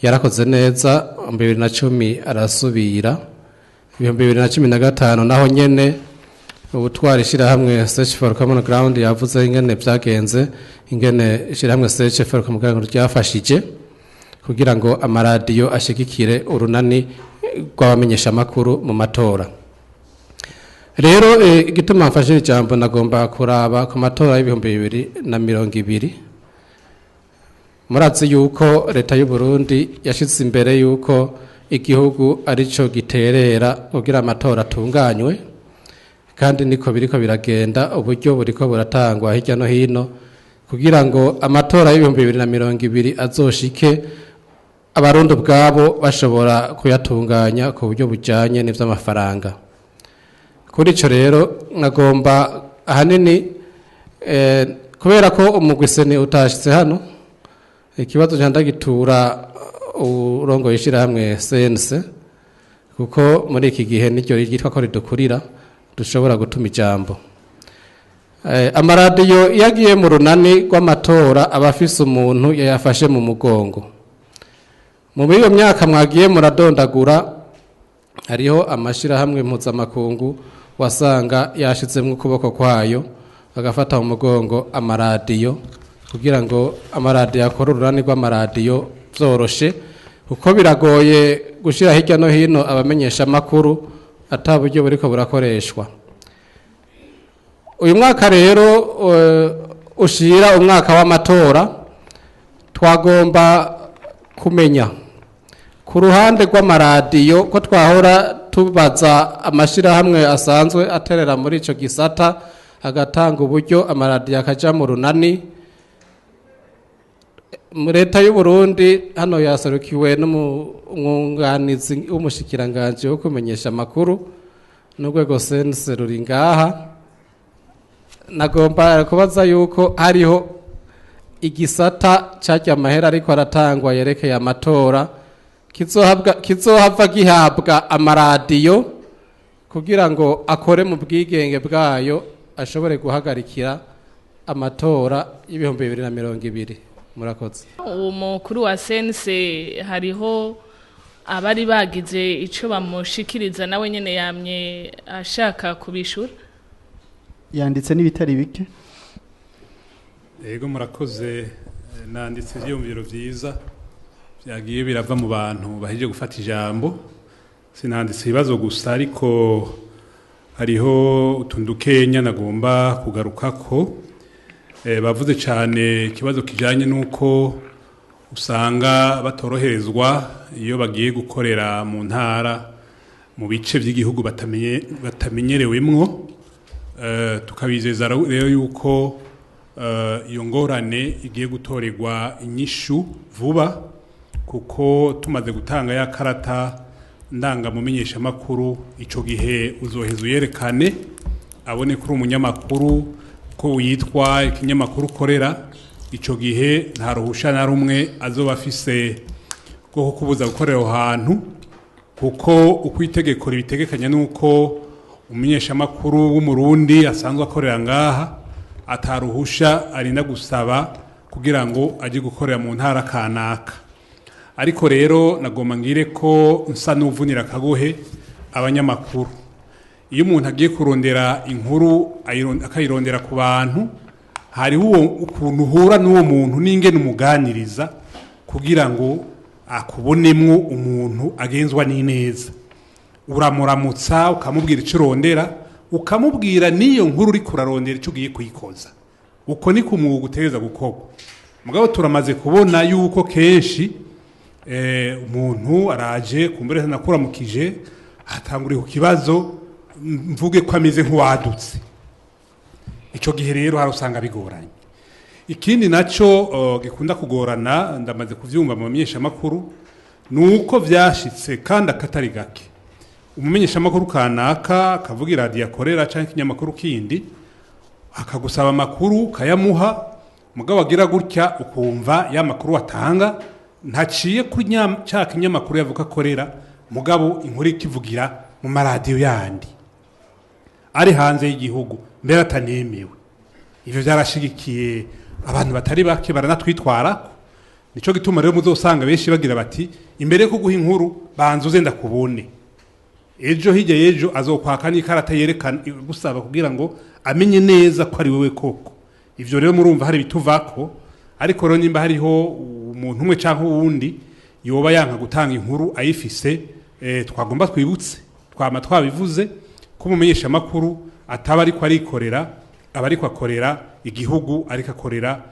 Yarakoze neza mu 2010, arasubira 2015, naho nyene ubutwara ishyirahamwe Search for Common Ground yavuze ingene byagenze, ingene ishyirahamwe Search for Common Ground ryafashije kugira ngo amaradiyo ashigikire urunani rw'abamenyeshamakuru mu matora. Rero igituma mfashe ijambo, nagomba kuraba ku matora y'2020. Murazi yuko leta y'u Burundi yashyize imbere yuko igihugu arico giterera kugira amatora atunganywe, kandi niko biriko biragenda. Uburyo buriko buratangwa hirya no hino kugira ngo amatora y'2020 azoshike abarundi ubwabo bashobora kuyatunganya ku buryo bujanye n'ivy'amafaranga. Kuri ico rero nagomba ahanini, kubera ko umugwi CENI utashitse hano, ikibazo nca ndagitura urongoye ishirahamwe CNC, kuko muri iki gihe niryo ryitwa ko ridukurira, dushobora gutuma ijambo. Amaradiyo iyo agiye mu runani rw'amatora aba afise umuntu yayafashe mu mugongo. Muri iyo myaka mwagiye muradondagura, hariho amashirahamwe mpuzamakungu wasanga yashizemwo ukuboko kwayo, agafata mu mugongo amaradiyo kugira ngo amaradiyo akore urunani rw'amaradiyo vyoroshe, kuko biragoye gushira hirya no hino abamenyesha amakuru ata buryo buriko burakoreshwa. Uyu mwaka rero ushira umwaka w'amatora, twagomba kumenya ku ruhande rw'amaradiyo ko twahora tubaza amashirahamwe asanzwe aterera muri ico gisata agatanga uburyo, amaradiyo akaja mu runani. Mu leta y'u Burundi hano yaserukiwe n'umwunganizi w'umushikiranganji wo kumenyesha amakuru, n'urwego CNC ruri ngaha. Nagomba kubaza yuko hariho igisata carya amahera ariko aratangwa yerekeye amatora kizohava gihabwa amaradiyo kugira ngo akore mu bwigenge bwayo, ashobore guhagarikira amatora y'2020. Murakoze. Uwo mukuru wa CNC, hariho abari bagize ico bamushikiriza, nawe nyene yamye ashaka kubishura. Yanditse n'ibitari bike. Yego, murakoze. Nanditse ivyiyumviro vyiza vyagiye birava mu bantu bahejeje gufata ijambo. Sinanditse ibibazo gusa, ariko hariho utuntu dukenya nagomba kugarukako. Bavuze cyane ikibazo kijanye n'uko usanga batoroherezwa iyo bagiye gukorera mu ntara, mu bice by'igihugu batamenyerewemwo. Tukabizeza rero yuko iyo ngorane igiye gutorerwa inyishu vuba, kuko tumaze gutanga ya karata ndangamumenyeshamakuru, ico gihe uzoheza uyerekane, abone ko uri umunyamakuru, ko witwa ikinyamakuru ukorera. Ico gihe nta ruhusha na rumwe azoba afise rwo kukubuza gukorera aho hantu, kuko uko itegeko ribitegekanya nuko umumenyeshamakuru w'Umurundi asanzwe akorera ngaha ataruhusha arinda gusaba kugira ngo aje gukorera mu ntara kanaka. Ariko rero nagomba ngire ko nsa n'uvunira akagohe abanyamakuru. Iyo umuntu agiye kurondera inkuru, akayirondera ku bantu, Hariho uwo ukuntu uhura n'uwo muntu n'ingene umuganiriza kugira ngo akubonemwo umuntu agenzwa n'ineza. Uramuramutsa, ukamubwira icyo urondera, ukamubwira n'iyo nkuru uri kurarondera icyo ugiye kuyikoza. Uko ni ku mwuga utegereza gukorwa. Mugabo turamaze kubona yuko kenshi umuntu araje, kumbure nakuramukije, atanguriye ku kibazo, mvuge ko ameze nk'uwadutse. Icyo gihe rero hari usanga bigoranye. Ikindi nacyo gikunda kugorana, ndamaze kuvyumva mu bamenyeshamakuru, ni uko vyashitse kandi akatari gake, umumenyeshamakuru kanaka akavuga iradiyo akorera cyangwa ikinyamakuru kindi, akagusaba amakuru ukayamuha. Mugabo agira gutya, ukumva ya makuru atanga ntaciye kuri ca kinyamakuru yavuga akorera, mugabo inkuru ikivugira mu maradiyo yandi ari hanze y'igihugu, mbere atanemewe. Ivyo byarashigikiye abantu batari bake, baranatwitwarako. Nico gituma rero muzosanga benshi bagira bati: "Imbere yo kuguha inkuru, banza uze ndakubone." Ejo hirya y'ejo azokwaka n'ikarata yerekana, gusaba kugira ngo amenye neza ko ari wewe koko. Ivyo rero murumva hari bituvako. Ariko rero nimba hariho umuntu umwe canke uwundi yoba yanka gutanga inkuru ayifise, twagomba twibutse, twama twabivuze, ko umumenyesha amakuru ataba ariko arikorera, aba ariko akorera igihugu, ariko akorera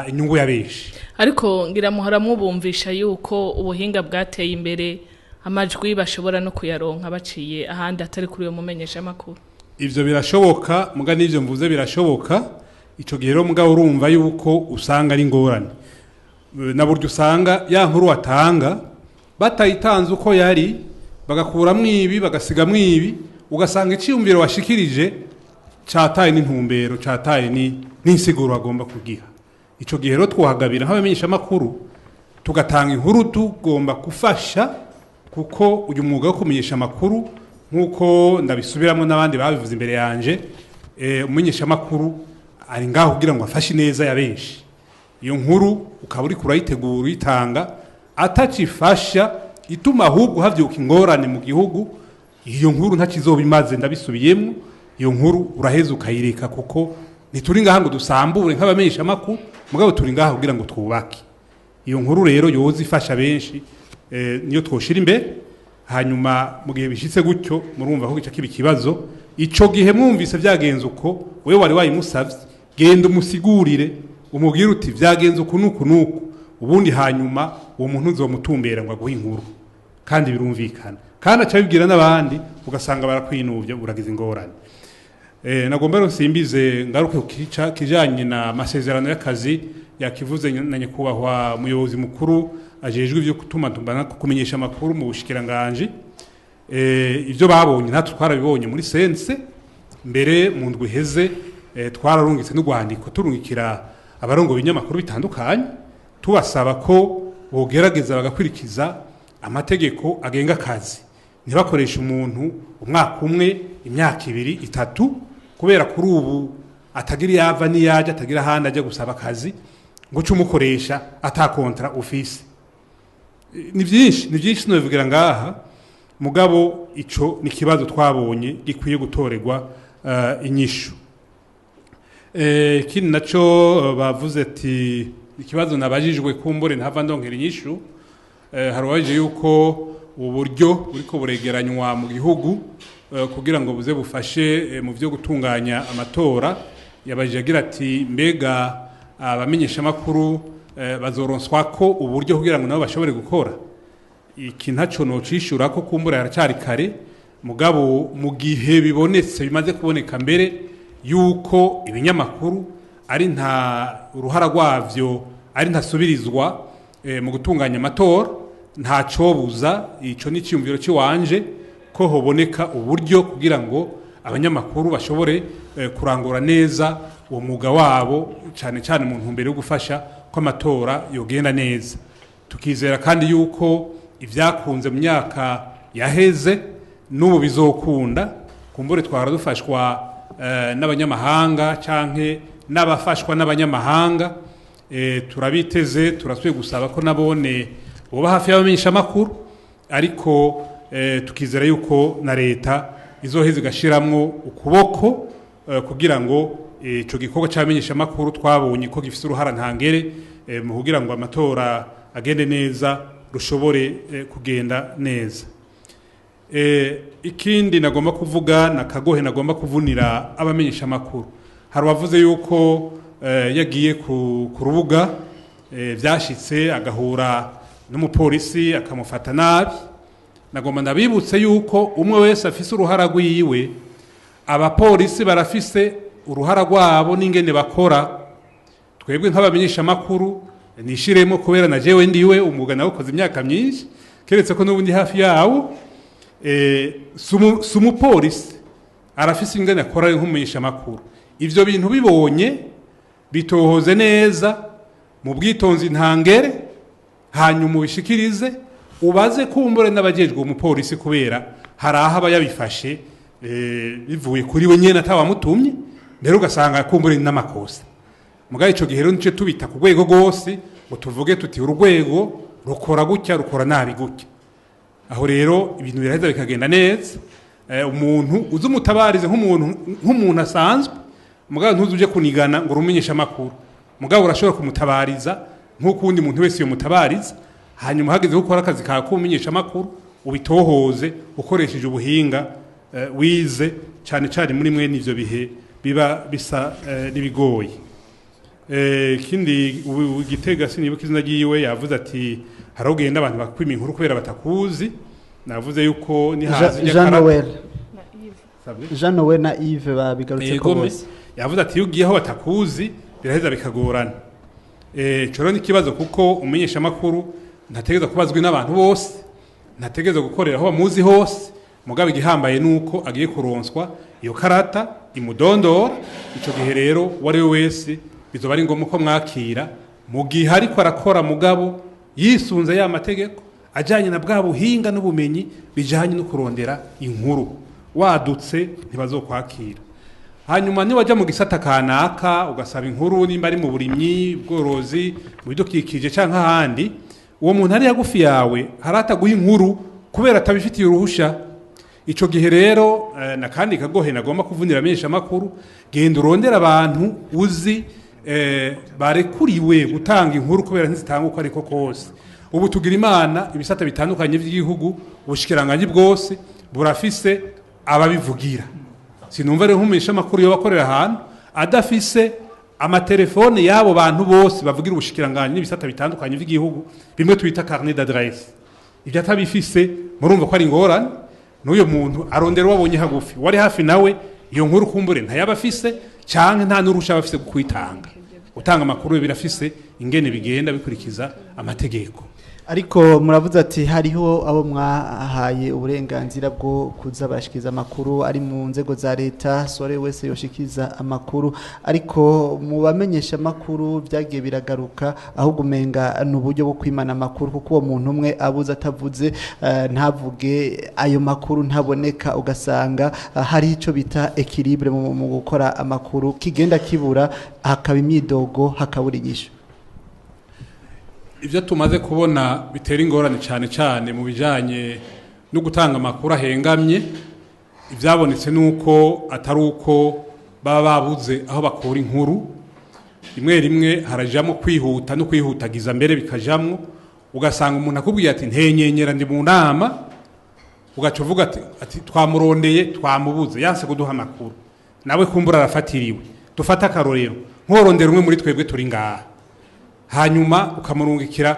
inyungu ya benshi. Ariko ngira muhora mubumvisha yuko ubuhinga bwateye imbere, amajwi bashobora no kuyaronka baciye ahandi atari kuri uyo mumenyeshamakuru. Ivyo birashoboka, muga n'ivyo mvuze birashoboka. Ico gihe rero mugabo urumva yuko usanga ari ingorane, na buryo usanga ya nkuru watanga batayitanze uko yari, bagakuramwo ibi, bagasigamwo ibi, ugasanga iciyumviro washikirije cataye n'intumbero, cataye ni n'insiguro agomba kugiha. Ico gihe rero twahagabira nk'abamenyeshamakuru, tugatanga inkuru tugomba gufasha, kuko uyu mwuga wo kumenyesha amakuru, nk'uko ndabisubiramo n'abandi babivuze imbere yanje, umumenyeshamakuru ari ngaho kugira ngo afashe neza ya benshi. Iyo nkuru ukaba uriko urayitegura, uyitanga atacifasha, ituma ahubwo havyuka ingorane mu gihugu, iyo nkuru ntakizoba imaze. Ndabisubiyemo, iyo nkuru uraheza ukayireka, kuko ntituri ngaha ngo dusambure nk'abamenyeshamakuru, mugabo turi ngaha kugira ngo twubake. Iyo nkuru rero yoza ifasha benshi, niyo twoshira imbere. Hanyuma mu gihe bishitse gutyo, murumva ko gica kiba ikibazo. Ico gihe mwumvise vyagenze uko, wewe wari wayimusavye, genda umusigurire, umubwire uti: "Vyagenze uku nuku nuku." Ubundi hanyuma uwo muntu uzomutumbera ngo aguhe inkuru, kandi birumvikana, kandi aca abibwira n'abandi, ugasanga barakwinuvye, uragize ingorane. Nagomba rero nsimbize, ngaruke ku kijanye na masezerano y'akazi yakivuze na nyakubahwa umuyobozi mukuru ajejwe ivyo kutumatumbana kumenyesha amakuru mu bushikiranganji. Ivyo babonye natwe twarabibonye muri CNC. Mbere mu ndwi iheze twararungitse n'urwandiko, turungikira abarongo ibinyamakuru bitandukanye, tubasaba ko bogerageza bagakurikiza amategeko agenga akazi, ntibakoreshe umuntu umwaka umwe, imyaka 2, 3, kubera kuri ubu atagira iyava n'iyajya, atagira ahandi ajya gusaba akazi, ngo uce umukoresha ata contrat ufise. Ni byinshi, ni byinshi, sinobivugira ngaha. Mugabo ico ni ikibazo twabonye gikwiye gutorerwa inyishu. Ikindi naco, bavuze ati ikibazo nabajijwe, kumbure ntava ndongera inyishu. Hari uwabajije yuko uburyo buriko buregeranywa mu gihugu kugira ngo buze bufashe mu vyo gutunganya amatora. Yabajije agira ati: "Mbega abamenyeshamakuru bazoronswa ko uburyo kugira ngo nabo bashobore gukora?" Iki ntaco nocishura ko kumbura haracyari kare. Mugabo mu gihe bibonetse, bimaze kuboneka mbere yuko ibinyamakuru ari nta uruhara rwavyo ari ntasubirizwa mu gutunganya amatora, nta cobuza, ico ni iciyumviro ciwanje, ko hoboneka uburyo kugira ngo abanyamakuru bashobore kurangura neza uwo mwuga wabo, cyane cyane mu ntumbero yo gufasha ko amatora yogenda neza. Tukizera kandi yuko ibyakunze mu myaka yaheze n'ubu bizokunda. Kumbure twahora dufashwa n'abanyamahanga canke n'abafashwa n'abanyamahanga, turabiteze, turasubiye gusaba ko nabone boba hafi y'abamenyeshamakuru. Ariko tukizera yuko na leta izoheza igashiramwo ukuboko kugira ngo Ico gikorwa c'abamenyesha makuru twabonye ko gifise uruhara ntangere mu kugira ngo amatora agende neza, rushobore kugenda neza. Ikindi nagomba kuvuga na kagohe nagomba kuvunira abamenyesha makuru, hari wavuze yuko yagiye ku rubuga, vyashitse agahura n'umupolisi akamufata nabi. Nagomba ndabibutse yuko umwe wese afise uruhara rwiwe. Abapolisi barafise uruhara rwabo n'ingene bakora. Twebwe nk'abamenyesha makuru nishiremo, kubera na jewe ndiwe umwuga nawukoze imyaka myinshi, keretse ko n'ubundi hafi yawo. Si umupolisi arafise ingene akora nk'umumenyesha makuru. Ivyo bintu bibonye bitohoze neza mu bwitonzi ntangere, hanyuma ubishikirize, ubaze kumbure n'abajejwe umupolisi, kubera hari aho aba yabifashe bivuye kuri we nyene atawamutumye, mbere ugasanga kumbure n'amakosa. Mugabo ico gihe rero nico tubita ku rwego rwose ngo tuvuge tuti urwego rukora gutya, rukora nabi gutya. Aho rero ibintu biraheza bikagenda neza. Umuntu uzi umutabarize nk'umuntu asanzwe, mugabo ntuzi uje kunigana ngo urumenyeshe amakuru, mugabo urashobora kumutabariza nk'uko uwundi muntu wese yomutabariza. Hanyuma hageze gukora akazi kawe k'umenyesha amakuru, ubitohoze ukoresheje ubuhinga wize, cyane cyane muri mwene ivyo bihe biba bisa n'ibigoye. Ikindi Gitega, sinibuka izina ryiwe, yavuze ati hari ugenda abantu bakwima inkuru kubera batakuzi. Navuze yuko nihaza Jean Noel, Jean Noel na Yves babigarutse ko bose. Yavuze ati iyo ugiye aho batakuzi biraheza bikagorana. Ico rero ni ikibazo, kuko umumenyesha makuru ntategereza kubazwi n'abantu bose, ntategereza gukorera aho bamuzi hose. Mugabo igihambaye nuko agiye kuronswa iyo karata imudondora. Ico gihe rero uwo ari we wese bizoba ari ngombwa ko mwakira mu gihe ariko arakora, mugabo yisunze ya mategeko ajanye na bwa buhinga n'ubumenyi bijanye no kurondera inkuru. Wadutse ntibazokwakira. Hanyuma niwajya mu gisata kanaka ugasaba inkuru, nimba ari mu burimyi, ubworozi, mu bidukikije canke ahandi, uwo muntu ari hagufi yawe harataguha inkuru kubera atabifitiye uruhusha. Ico gihe rero nakandi kagohe nagomba kuvunira amenyesha makuru, genda urondera abantu uzi barekuriwe gutanga inkuru, kubera ntizitanga uko ariko kose. Ubu tugira Imana, ibisata bitandukanye by'igihugu, ubushikiranganji bwose burafise ababivugira. Sinumva rero nk'umumenyesha makuru yo bakorera ahantu adafise amatelefone y'abo bantu bose bavugira ubushikiranganji n'ibisata bitandukanye by'igihugu, bimwe twita carnet d'adresse. Ibyo atabifise murumva ko ari ingorane. N'uyo muntu arondera uwabonye hagufi, wari hafi nawe, iyo nkuru kumbure ntayaba afise canke nta n'urusha aba afise kwitanga. Utanga amakuru birafise ingene bigenda bikurikiza amategeko. Ariko muravuze ati hariho abo mwahaye uburenganzira bwo kuza barashikiza amakuru ari mu nzego za leta, sore wese yoshikiza amakuru, ariko mu bamenyesha amakuru byagiye biragaruka, ahubwo umenga ni uburyo bwo kwimana amakuru, kuko uwo muntu umwe abuze atavuze, ntavuge ayo makuru ntaboneka, ugasanga hari ico bita équilibre mu gukora amakuru kigenda kibura, hakaba imyidogo, hakabura inyishu. Ibyo tumaze kubona bitera ingorane cyane cyane mu bijanye no gutanga amakuru ahengamye, ibyabonetse nuko atari uko baba babuze aho bakura inkuru. Rimwe rimwe harajamo kwihuta no kwihutagiza, mbere bikajamwo ugasanga umuntu akubwiye ati ntenyenyera ndi mu nama, ugaca uvuga ati twamurondeye twamubuze, yanse kuduha amakuru, nawe kumbura arafatiriwe. Dufate akarorero nkorondera umwe muri twebwe turi ngaha, hanyuma ukamurungikira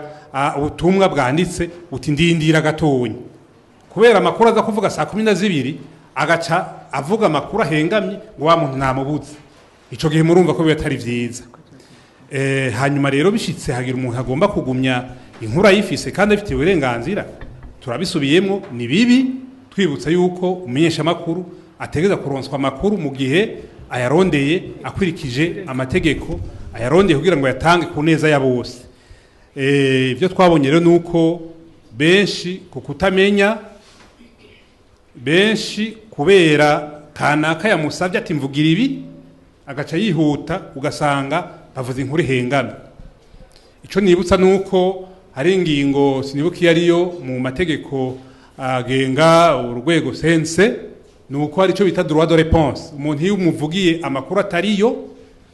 ubutumwa bwanditse uti ndindira gatonya, kubera amakuru aza kuvuga saa 12 agaca avuga amakuru ahengamye ngo wa muntu namubuze. Ico gihe murumva ko biba atari vyiza. Hanyuma rero bishitse hagira umuntu agomba kugumya inkuru ayifise kandi afite uburenganzira, turabisubiyemo ni bibi. Twibutsa yuko umumenyesha amakuru ategeza kuronswa amakuru mu gihe ayarondeye akurikije amategeko, ayarondeye kugira ngo yatange ku neza ya bose. Ibyo twabonye rero nuko benshi ku kutamenya, benshi kubera kanaka yamusabye ati mvugira ibi, agaca yihuta, ugasanga bavuze inkuru ihengana. Ico nibutsa nuko hari ingingo sinibuka iyo ariyo mu mategeko agenga urwego sense, nuko hari ico bita droit de réponse. Umuntu iyo umuvugiye amakuru atariyo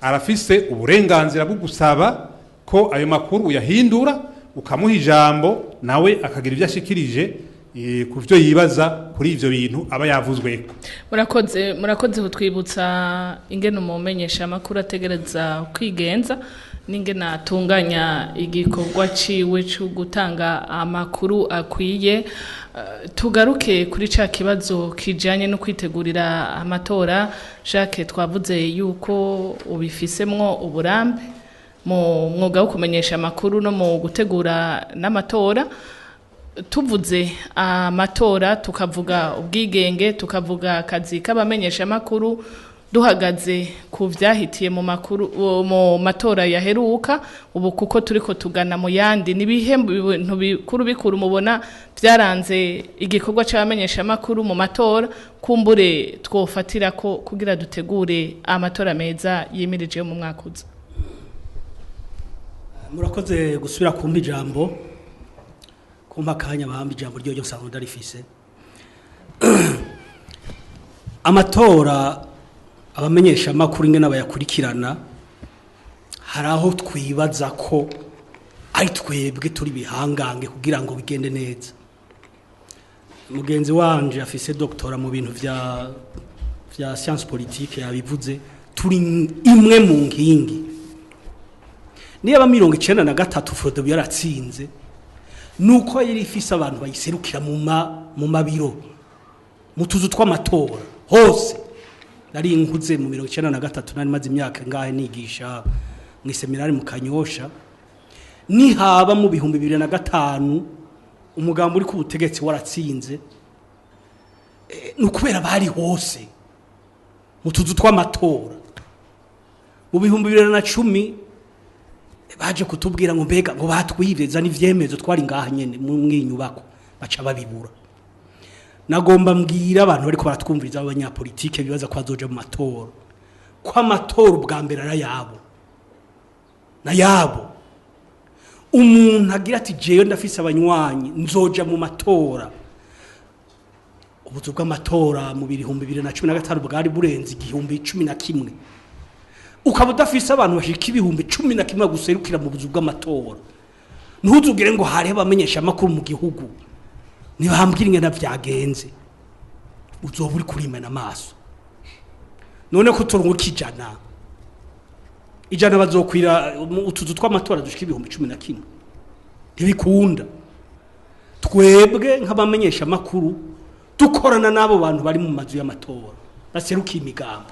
Arafise uburenganzira bwo gusaba ko ayo makuru uyahindura, ukamuha ijambo, nawe akagira ibyo ashikirije ku byo yibaza kuri ivyo bintu aba yavuzweko. Murakoze, murakoze kutwibutsa ingene umumenyesha amakuru ategereza kwigenza n'ingene atunganya igikorwa ciwe cyo gutanga amakuru akwiye. Tugaruke kuri ca kibazo kijanye no kwitegurira amatora. Jacques, twavuze yuko ubifisemwo uburambe mu mwuga wo kumenyesha amakuru no mu gutegura n'amatora. Tuvuze amatora, tukavuga ubwigenge, tukavuga akazi k'abamenyesha amakuru, duhagaze ku vyahitiye mu makuru mu matora yaheruka, ubu kuko turiko tugana mu yandi, nibihe bintu bikuru bikuru mubona vyaranze igikorwa c'abamenyesha amakuru mu matora, kumbure twofatira ko kugira dutegure amatora meza yimirije mu mwaka uza? Murakoze gusubira kumpa ijambo, kumpa akanya. Bampa ijambo ryo nsanzwe ndarifise. Amatora, abamenyesha amakuru ingene bayakurikirana, hari aho twibaza ko ari twebwe turi bihangange kugira ngo bigende neza. Mugenzi wanje afise doctorat mu bintu vya science politique yabivuze, turi imwe mu nkingi. Niba 93 Frodebu yaratsinze, nuko yari ifise abantu bayiserukira mu mabiro, mu tuzu tw'amatora hose. Nari nkuze mu 93, nari maze imyaka ngahe nigisha mu seminari mu Kanyosha. Nihaba mu 2005 umugambi uri ku butegetsi waratsinze, ni ukubera bari hose mu tuzu tw'amatora. Mu 2010 baje kutubwira ngo mbega ngo batwivye, zana ivyemezo, twari ngaha nyene mu mwinyubako, baca babibura. Nagomba mbwira abantu bariko baratwumviriza b'abanyapolitike bibaza ko bazoja mu matora, ko amatora ubwa mbere ari ayabo nayabo. Umuntu agira ati jewe ndafise abanywanyi, nzoja mu matora, ubuzu bw'amatora mu 2015 bwari burenze 11,000, ukaba udafise abantu bashika 11,000 guserukira mu buzu bw'amatora, ntuzugire ngo hariho abamenyesha amakuru mu gihugu. Ntibambwira ingene vyagenze, uzoba uri kurimena amaso. None ko turonka 100, 100 bazokwira utuzu tw'amatora dushika 11,000? Ntibikunda. Twebwe nk'abamenyesha amakuru dukorana n'abo bantu bari mu mazu y'amatora baserukiye imigambo.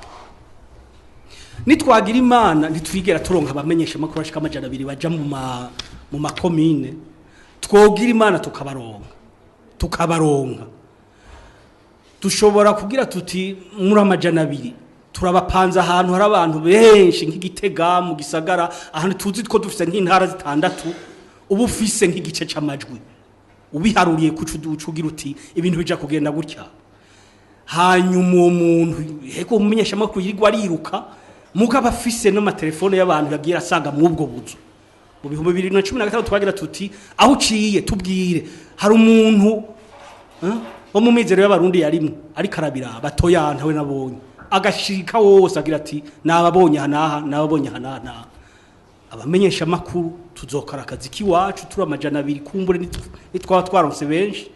Nitwagira Imana, ntitwigera turonka abamenyesha amakuru ashika 200 baja mu makomine. Twogira Imana tukabaronka, dushobora kugira tuti muri 200 turabapanze ahantu hari abantu benshi, nk'Igitega mu gisagara, ahantu tuzi ko dufise nk'intara zitandatu. Uba ufise nk'igice c'amajwi ubiharuriye, kuca ugira uti ibintu bija kugenda gutya. Hanyuma uwo muntu heko umumenyesha amakuru yirirwa ariruka, mugabo afise n'amatelefone y'abantu yagiye asanga mw'ubwo buzu. Mu 2015 twagira tuti aho uciye tubwire, hari umuntu wo mu Mizero y'Abarundi yarimwe ariko arabiraba, batoya ntawe nabonye, agashika wose agira ati nababonye aha n'aha, nababonye aha n'aha n'aha. Abamenyesha amakuru tuzokora akazi k'iwacu turi 200, kumbure nitwaba twaronse benshi,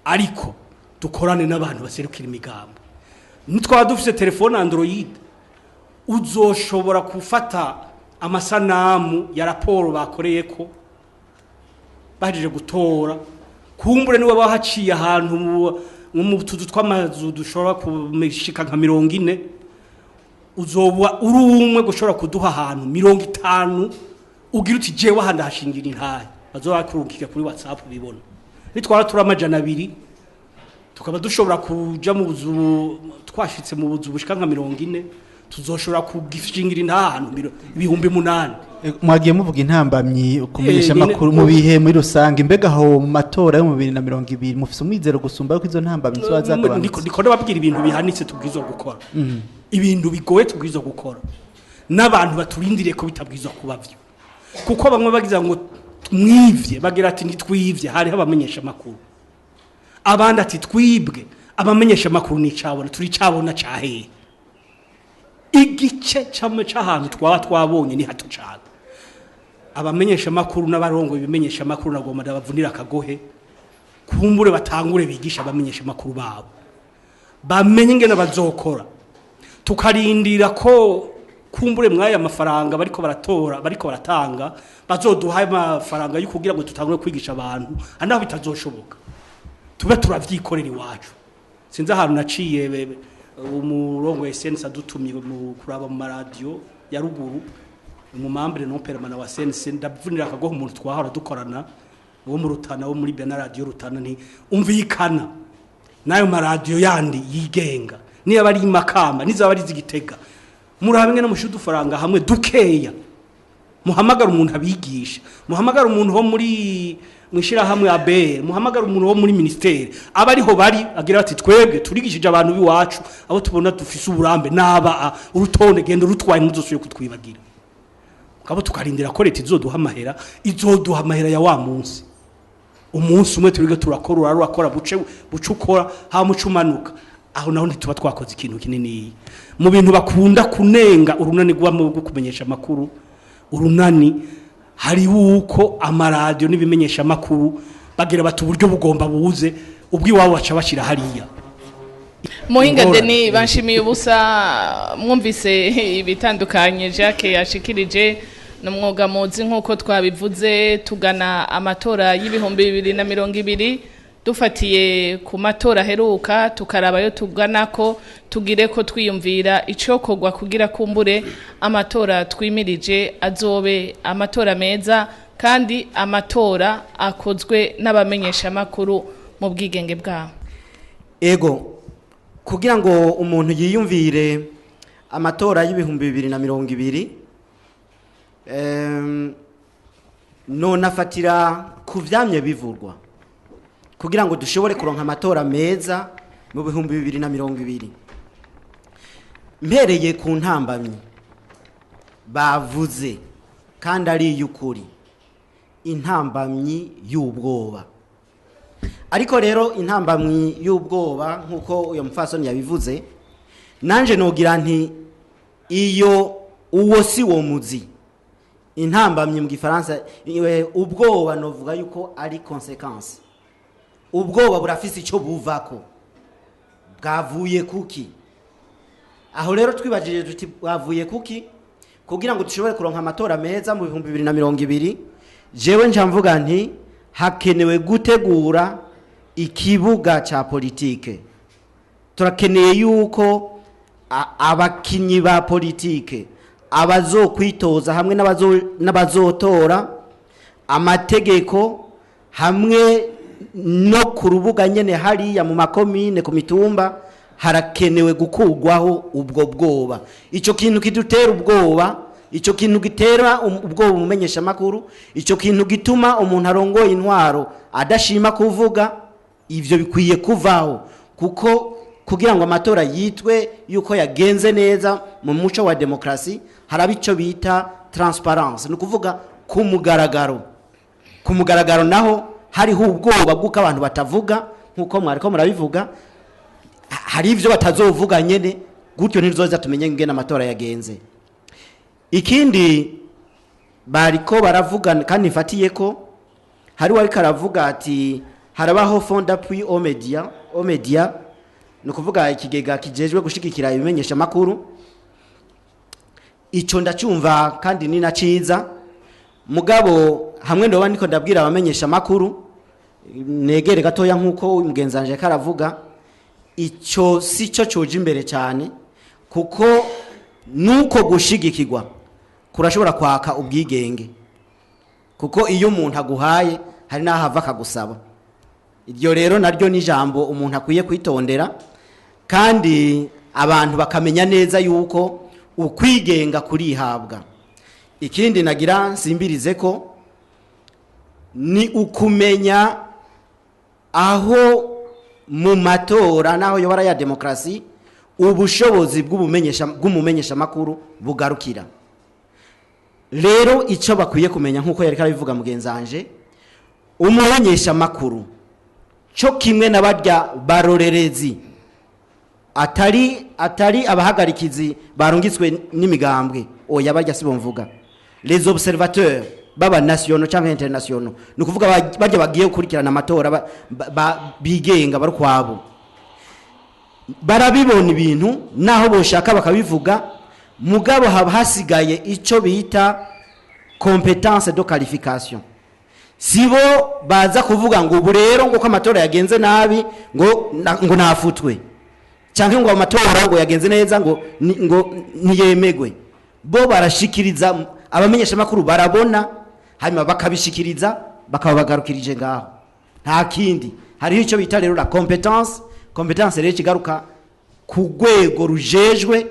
ariko dukorane n'abantu baserukira imigambo. Nitwaba dufise telefone Android, uzoshobora gufata amasanamu ya raporo bakoreye ko bahejeje gutora. Kumbure niwe bahaciye ahantu mu tuzu tw'amazu dushobora kumishika nka 40, uzoba uri umwe gushobora kuduha ahantu 50, ugira uti jewe aha ndahashingira intahe, bazoba bakurungika kuri WhatsApp bibona. Nitwara turi 200, tukaba dushobora kuja mu buzu, twashitse mu buzu bushika nka 40, tuzoshobora kugishingira intahe ahantu 8,000. Mwagiye muvuga intambamyi kumenyesha amakuru mu bihe muri rusange. Mbega aho mu matora yo mu 2020 mufise umwizero gusumba yuko izo ntambamyi ziba zagabanutse? Ndiko ndababwira ibintu bihanitse tubwirizwa gukora, ibintu bigoye tubwirizwa gukora, n'abantu baturindiriye ko bitabwirizwa kuba vyo, kuko bamwe bagize ngo mwivye, bagira ati ntitwivye, hariho abamenyesha amakuru. Abandi ati twibwe, abamenyesha amakuru ni icabona, turi icabona cahehe? Igice c'ahantu twaba twabonye ni hato cane. Abamenyesha makuru n'abarongo ibimenyesha makuru nagomba ndabavunira akagohe, kumbure batangure bigisha abamenyesha makuru babo, bamenye ingene bazokora. Tukarindira ko kumbure mwaya mafaranga bariko baratora, bariko baratanga, bazoduha amafaranga yo kugira ngo tutangure kwigisha abantu, anaho bitazoshoboka tube turavyikorera iwacu. Sinzi ahantu naciye, umurongo SNC adutumye mu kuraba mu maradiyo ya ruguru, mu membre non permanent wa SNC, ndavunira akagohe umuntu twahora dukorana wo mu Rutana, wo muri Bena Radio Rutana, nti umvikana nayo maradiyo yandi yigenga, niba ari Makamba, nizaba ari z'Igitega, murabe ngene mushyira udufaranga hamwe dukeya, muhamagara umuntu abigisha, muhamagara umuntu wo muri mwishirahamwe ABR, muhamagara umuntu wo muri ministere, aba ariho bari agira ati twebwe turigishije abantu biwacu, abo tubona dufise uburambe naba urutonde, genda rutwaye, ntuzosubire kutwibagira. Kabo tukarindira ko leta izoduha amahera, izoduha amahera ya wa munsi, umunsi umwe turiga turakora, urakora buce buce, ukora ha muce umanuka, aho naho ntituba twakoze ikintu kinini. Mu bintu bakunda kunenga urunani rw'amwe rwo kumenyesha amakuru, urunani hari uko amaradiyo n'ibimenyesha amakuru bagira bati uburyo bugomba buze, ubw'iwabo baca bashyira hariya. Muhinga Ingorane. Deni banshimiye ubusa, mwumvise ibitandukanye Jacques yashikirije. Ni umwuga muzi nk'uko twabivuze, tugana amatora y'2020, dufatiye ku matora aheruka, tukaraba yo tugana ko tugire ko twiyumvira icokorwa kugira kumbure amatora twimirije azobe amatora meza, kandi amatora akozwe n'abamenyeshamakuru mu bwigenge bwabo. Ego, kugira ngo umuntu yiyumvire amatora y'2020, none afatira ku vyamye bivurwa kugira ngo dushobore kuronka amatora meza mu 2020, mpereye ku ntambamyi bavuze kandi ari iy'ukuri, intambamyi y'ubwoba. Ariko rero intambamyi y'ubwoba, nk'uko uyu mupfasoni yabivuze, nanje nogira nti iyo uwo si wo muzi. Intambamyi mu Gifaransa, ubwoba, novuga yuko ari conséquence. Ubwoba burafise icyo buvako, bwavuye kuki? Aho rero twibajije tuti bwavuye kuki kugira ngo dushobore kuronka amatora meza mu 2020? Jewe nca mvuga nti hakenewe gutegura ikibuga ca politike. Turakeneye yuko abakinyi ba politike, abazokwitoza hamwe n'abazotora, amategeko hamwe no ku rubuga nyene hariya mu makomine, ku mitumba, harakenewe gukurwaho ubwo bwoba, ico kintu kidutera ubwoba, ico kintu gitera ubwoba umumenyeshamakuru, ico kintu gituma umuntu arongoye intwaro adashima kuvuga. Ivyo bikwiye kuvaho, kuko kugira ngo amatora yitwe yuko yagenze neza mu muco wa demokrasi, haraba ico bita transparence, ni ukuvuga ku mugaragaro. Ku mugaragaro naho hariho ubwoba bw'uko abantu batavuga, nk'uko mwariko murabivuga, hari ivyo batazovuga nyene, gutyo ntizoza tumenye ingene amatora yagenze. Ikindi bariko baravuga kandi mfatiye ko hari uwariko aravuga ati harabaho fond d'appui aux médias, aux médias, ni ukuvuga ikigega kijejwe gushigikira ibimenyesha makuru. Ico ndacyumva kandi ni na ciza, mugabo hamwe ndoba ndiko ndabwira abamenyesha makuru negere gatoya, nkuko mugenzi wanje karavuga, ico si cyo coje imbere cyane, kuko nuko gushigikirwa kurashobora kwaka ubwigenge, kuko iyo umuntu aguhaye hari n'aho ava akagusaba. Iryo rero naryo ni ijambo umuntu akwiye kwitondera, kandi abantu bakamenya neza yuko ukwigenga kurihabwa. Ikindi nagira nsimbirize ko ni ukumenya aho mu matora n'aho yobara ya demokrasi ubushobozi bw'umumenyeshamakuru bugarukira. Rero icyo bakwiye kumenya, nk'uko yari arabivuga mugenzi wanje, umumenyeshamakuru cyo kimwe n'abarya barorerezi. Atari abahagarikizi barungitswe n'imigambwe, oya, barya si mvuga, les observateurs baba nationaux cyangwa internationaux, ni ukuvuga barya bagiye gukurikirana amatora bigenga, bari ukwabo, barabibona ibintu naho boshaka bakabivuga. Mugabo haba hasigaye icyo bita compétence de qualification. Sibo baza kuvuga ngo ubu rero ngo ko amatora yagenze nabi ngo nafutwe, cyangwa ngo amatora ngo yagenze neza ngo ntiyemegwe. Bo barashikiriza, abamenyeshamakuru barabona, hanyuma bakabishikiriza, bakaba bagarukirije ngaho, nta kindi. Hariho icyo bita rero la compétence. Compétence rero kigaruka ku rwego rujejwe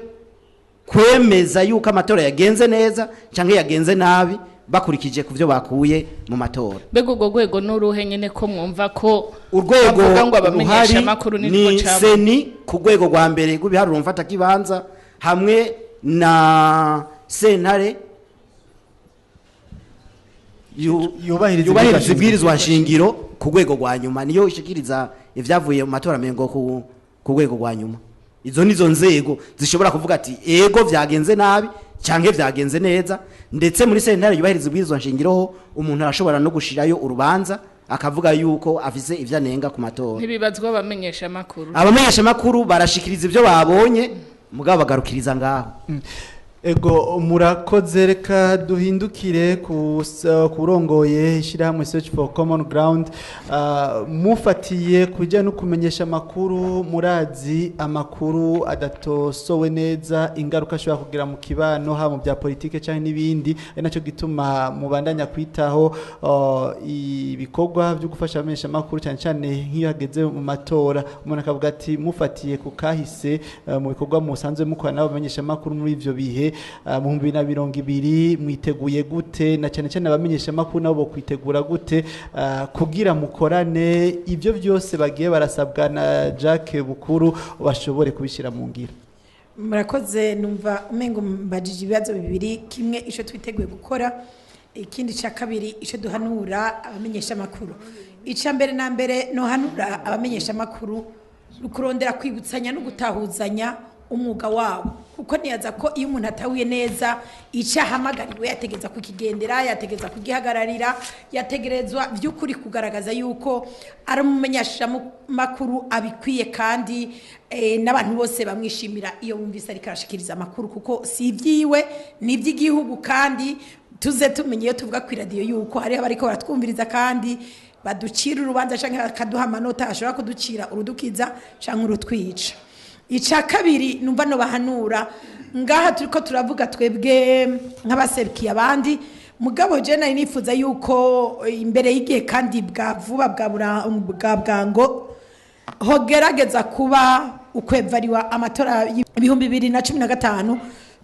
kwemeza yuko amatora yagenze neza cyangwa yagenze nabi, bakurikije ku byo bakuye mu matora. Mbega urwo rwego n'uruhe nyine, ko mwumva ko Urwego bavuga ngo ruhari abamenyeshamakuru nirwo ni cabo? CENI ku rwego rwa mbere rw'ibiharuro mfatakibanza, hamwe na sentare yubahiriza yubahiriza ibwirizwa shingiro ku rwego rwa nyuma, niyo ishikiriza ibyavuye mu matora mengo ku rwego rwa nyuma. Izo nizo nzego zishobora kuvuga ati ego vyagenze nabi canke vyagenze neza. Ndetse muri sentare yubahiriza ibwirizwa shingiro ho umuntu arashobora no gushirayo urubanza, akavuga yuko afise ivyo anenga ku matora. Ntibibazwa abamenyeshamakuru? Abamenyeshamakuru barashikiriza ibyo babonye, mugabo bagarukiriza ngaho. Ego, murakoze. Reka duhindukire ku kurongoye ishyirahamwe Search for Common Ground. Mufatiye ku bijyanye no kumenyesha amakuru, murazi amakuru adatosowe neza ingaruka ashobora kugira mu kibano, haba mu bya politike cyangwa n'ibindi, ari nacyo gituma mubandanya kwitaho ibikorwa byo gufasha abamenyesha amakuru, cyane cyane nk'iyo hageze mu matora. Umuntu akavuga ati mufatiye ku kahise, mu bikorwa musanzwe mukorana n'abamenyesha amakuru muri ivyo bihe, mu 2020 mwiteguye gute, na cyane cyane abamenyesha amakuru nabo bo kwitegura gute, kugira mukorane ibyo byose bagiye barasabwa na Jacques Bukuru bashobore kubishyira mu ngiro? Murakoze. Numva umengo mbajije ibibazo bibiri: kimwe icyo twiteguye gukora, ikindi cya kabiri icyo duhanura abamenyesha amakuru. Icya mbere na mbere nohanura abamenyesha amakuru ni ukurondera kwibutsanya no gutahuzanya umwuga wabo, kuko niyaza ko iyo umuntu atahuye neza icyo ahamagariwe, yategereza kukigendera, yategereza kugihagararira, yategerezwa by'ukuri kugaragaza yuko ari umumenyeshamakuru abikwiye, kandi n'abantu bose bamwishimira iyo bumvise ariko arashikiriza amakuru, kuko si ibyiwe, ni iby'igihugu. Kandi tuze tumenye iyo tuvuga ku iradiyo yuko hariho abariko baratwumviriza kandi baducira urubanza cyangwa bakaduha amanota ashobora kuducira urudukiza cyangwa urutwica. Icya kabiri numva no bahanura, ngaha turi ko turavuga twebwe nk'abaserukiye abandi, mugabo je nari nifuza yuko imbere y'igihe kandi bwa vuba bwa bwango hogerageza kuba ukwevariwa amatora y'2015,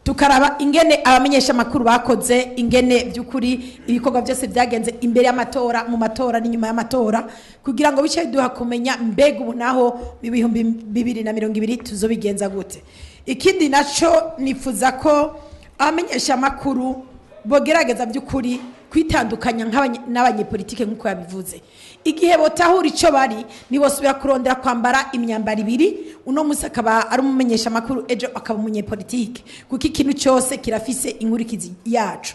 tukaraba ingene abamenyesha amakuru bakoze, ingene by'ukuri ibikorwa byose byagenze imbere y'amatora, mu matora n'inyuma y'amatora, kugira ngo bice duha kumenya mbega ubu naho mu 2020 tuzobigenza gute. Ikindi naco, nifuza ko abamenyesha amakuru bogerageza by'ukuri kwitandukanya n'abanyepolitike nk'uko yabivuze. Igihe botahura icyo bari, ntibosubira kurondera kwambara imyambaro ibiri, uno munsi akaba ari umumenyesha amakuru, ejo akaba umunyepolitike, kuko ikintu cyose kirafise inkurikizi yacu.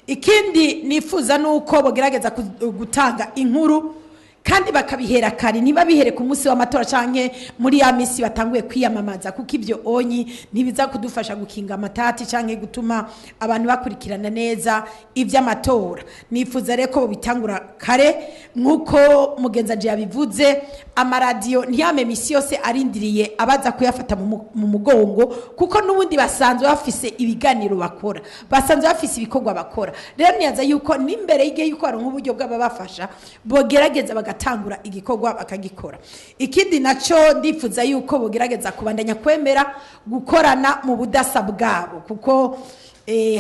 Ikindi nifuza ni uko bogerageza gutanga inkuru kandi bakabihera kare, ntibabihere ku munsi w'amatora canke muri ya misi batanguye kwiyamamaza, kuko ibyo onyi ntibiza kudufasha gukinga amatati canke gutuma abantu bakurikirana neza ivy'amatora. Nifuza rero ko bitangura kare nk'uko mugenzanje yabivuze. Amaradiyo ntiyame misi yose arindiriye abaza kuyafata mu mugongo, kuko n'ubundi basanzwe bafise ibiganiro bakora, basanzwe bafise ibikorwa bakora. Rero niyaza yuko n'imbere y'igihe yuko baronka uburyo bw'ababafasha, bogerageza bagatangura igikorwa bakagikora. Ikindi naco, ndifuza yuko bogerageza kubandanya kwemera gukorana mu budasa bwabo, kuko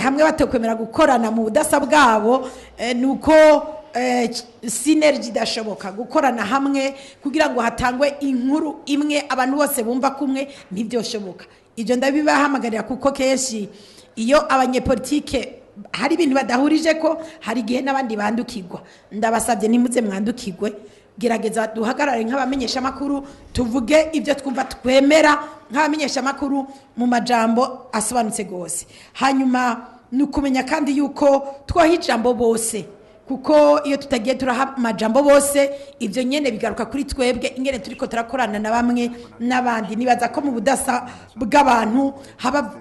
hamwe batokwemera gukorana mu budasa bwabo, nuko synergie idashoboka, gukorana hamwe kugira ngo hatangwe inkuru imwe abantu bose bumva kumwe ntibyoshoboka. Ibyo ndabibahamagarira, kuko kenshi iyo abanyepolitike hari ibintu badahurije ko, hari igihe n'abandi bandukirwa. Ndabasabye, ntimuze mwandukirwe. Gerageza duhagarare nk'abamenyesha makuru, tuvuge ibyo twumva twemera nk'abamenyesha makuru mu majambo asobanutse gose. Hanyuma ni ukumenya kandi yuko twaha ijambo bose, kuko iyo tutagiye turaha amajambo bose, ibyo nyene bigaruka kuri twebwe ingene turiko turakorana na bamwe n'abandi. Nibaza ko mu budasa bw'abantu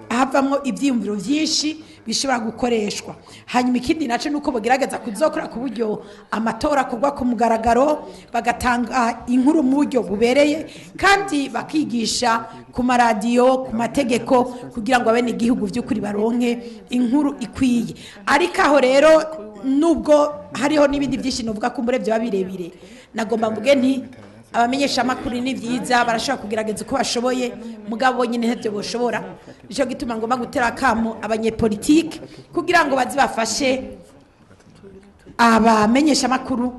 havamwo ivyiyumviro vyinshi bishobora gukoreshwa. Hanyuma ikindi naco nuko bogerageza kuzokora ku buryo amatora akorwa ku mugaragaro, bagatanga inkuru mu buryo bubereye, kandi bakigisha ku maradiyo, ku mategeko, kugira ngo abene igihugu vy'ukuri baronke inkuru ikwiye. Ariko aho rero, nubwo hariho n'ibindi byinshi novuga kumbure byo birebire, nagomba mvuge nti abamenyesha amakuru ni byiza, barashobora kugerageza uko bashoboye, mugabo nyine ntibyo boshobora. Nico gituma ngomba gutera akamo abanyepolitike kugira ngo baze bafashe abamenyesha amakuru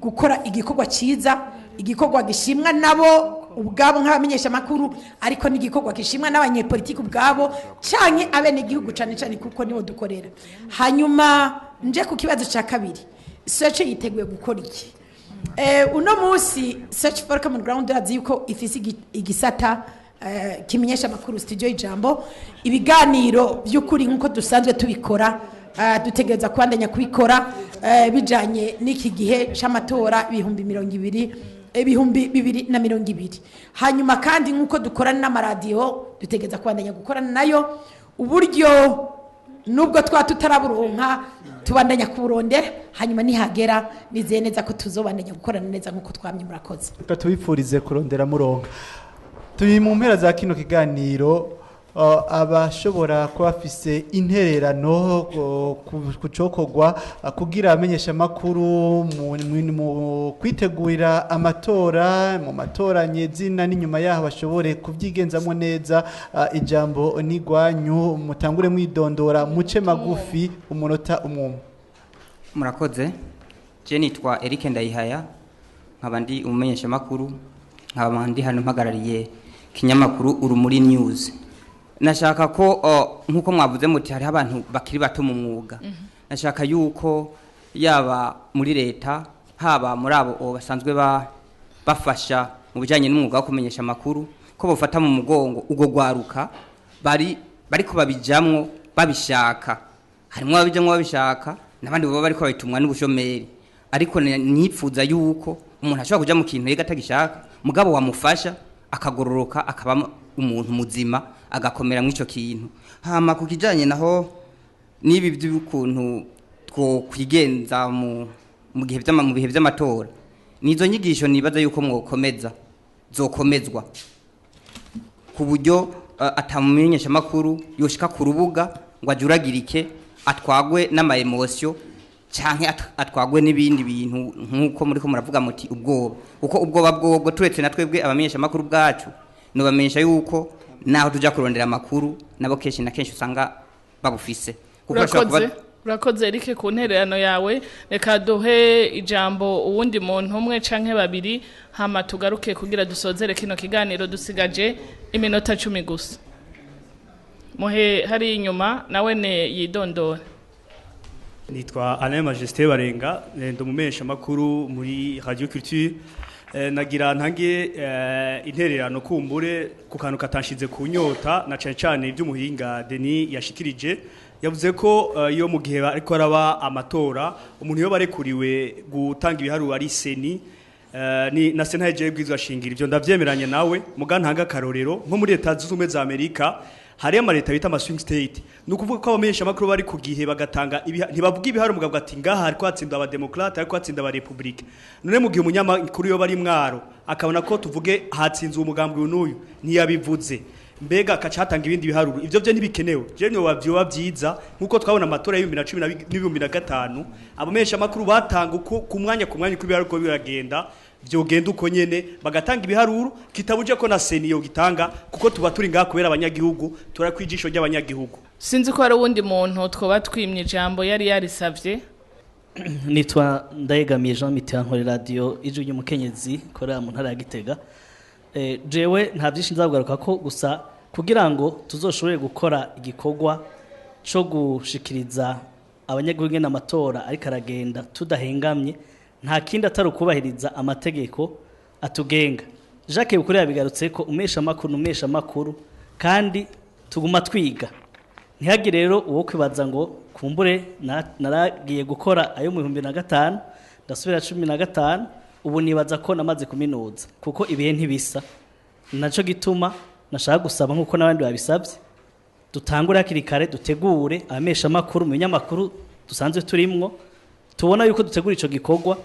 gukora igikorwa cyiza, igikorwa gishimwa nabo ubwabo nk'abamenyesha amakuru, ariko n'igikorwa gishimwa n'abanyepolitike ubwabo canke abenegihugu cane cane, kuko nibo dukorera. Hanyuma nje ku kibazo cya kabiri, Search yiteguye gukora iki? Uno munsi Search for Common Ground urazi yuko ifise igisata kimenyesha amakuru, Studio Ijambo. Ibiganiro by'ukuri nk'uko dusanzwe tubikora, dutegereza kubandanya kubikora bijanye n'iki gihe c'amatora 2020. Hanyuma kandi nk'uko dukorana n'amaradiyo, dutegereza kubandanya gukorana nayo. Uburyo nubwo twa tutaraburonka, tubandanya kuburondera, hanyuma nihagera nizeye neza ko tuzobandanya gukorana neza nk'uko twamye. Murakoze. Reka tubipfurize kurondera muronka. Turi mu mpera za kino kiganiro. Abashobora kuba bafise intererano ku cokorwa kugira abamenyesha amakuru mu kwitegurira amatora, mu matora nyezina n'inyuma yaho, bashobore kubyigenzamo neza, ijambo n'igwanyu. Mutangure mwidondora, muce magufi, umunota umwe. Murakoze. Je nitwa Eric Ndayihaya, nkaba ndi umumenyeshamakuru, nkaba ndi hano mpagarariye kinyamakuru Urumuri News. Nashaka ko nkuko mwavuze muti hariho abantu bakiri bato mu mwuga, nashaka yuko yaba muri leta, haba muri abo basanzwe bafasha mu bijyanye n'umwuga wo kumenyesha amakuru, ko bafata mu mugongo ubwo rwaruka bari bariko babijamwo babishaka. Harimo ababijamwo babishaka n'abandi baba bariko babitumwa n'ubushomeri, ariko nipfuza yuko umuntu ashobora kuja mu kintu yega atagishaka, mugabo wamufasha akagororoka, akaba umuntu muzima, agakomera mw'ico kintu. Hama ku kijanye naho n'ibi by'ukuntu twokwigenza mu bihe vy'amatora, nizo nyigisho nibaza yuko mwokomeza, zokomezwa ku buryo atamumenyesha makuru yoshika ku rubuga ngo ajuragirike, atwagwe n'ama émotions canke atwagwe n'ibindi bintu, nk'uko muriko muravuga muti ubwoba, kuko ubwoba bwobwo turetse na twebwe abamenyesha makuru bwacu, nobamenyesha yuko naho tuja kurondera amakuru nabo kenshi na kenshi usanga babufise, kuko bashobora kuba. Urakoze, urakoze Eric ku ntererano yawe. Reka duhe ijambo uwundi muntu umwe canke babiri, hama tugaruke kugira dusozere kino kiganiro. Dusigaje iminota 10 gusa. Muhe hari inyuma, nawe ne yidondora. Nitwa Alain Majesté Barenga, ndi umumenyesha makuru muri Radio Culture. Nagira ntange intererano kumbure ku kantu katanshize ku nyota, na cane cane iby'umuhinga Denis yashikirije. Yavuze ko iyo mu gihe ariko araba amatora, umuntu iyo barekuriwe gutanga ibiharuro ari CENI ni na sena yeje bwizwa shingira. Ivyo ndavyemeranye nawe, muga ntanga karorero nko muri Leta Zunze Ubumwe za Amerika hariyo amaleta bita ama swing state. Ni ukuvuga ko abamenyesha makuru bari ku gihe bagatanga ntibavuga ibiharuro, mugabo ati ngaha hariko hatsinda abademokrate, hariko hatsinda abarepublika. None mu gihe umunyamakuru yo bari mwaro akabona ko tuvuge hatsinze umugambwe uyu n'uyu, ntiyabivuze, mbega akaca hatanga ibindi biharuro, ivyo byo ntibikenewe? Je niyo bavyoba vyiza nkuko twabona amatora y'2010 n'2005, abamenyesha makuru batanga uko ku mwanya uko ibiharuro biragenda, vyogenda uko nyene bagatanga ibiharuro, kitabuje ko na CENI yo gitanga, kuko tuba turi ngaha kubera abanyagihugu, turakwijisho ry'abanyagihugu. Sinzi ko hari uwundi muntu twoba twimye ijambo yari yarisavye. Nitwa Ndayegamiye Jean Mitterrand, nkora radiyo Ijwi ry'Umukenyezi ikorera mu ntara ya Gitega. Jewe nta byinshi nzabugaruka ko, gusa kugira ngo tuzoshobore gukora igikorwa co gushikiriza abanyagihugu ingene amatora ariko aragenda tudahengamye. Nta kindi atari ukubahiriza amategeko atugenga. Jacques Bukuru yabigarutse ko umesha makuru umesha makuru kandi tuguma twiga. Ntihagire rero uwo kwibaza ngo kumbure naragiye gukora ayo mu 2005 ndasubira 15, ubu nibaza ko namaze kuminuza, kuko ibihe ntibisa. Naco gituma nashaka gusaba nkuko nabandi babisabye, dutangure hakiri kare, dutegure abamesha makuru mu binyamakuru dusanzwe turimwo, tubona yuko dutegura ico gikorwa,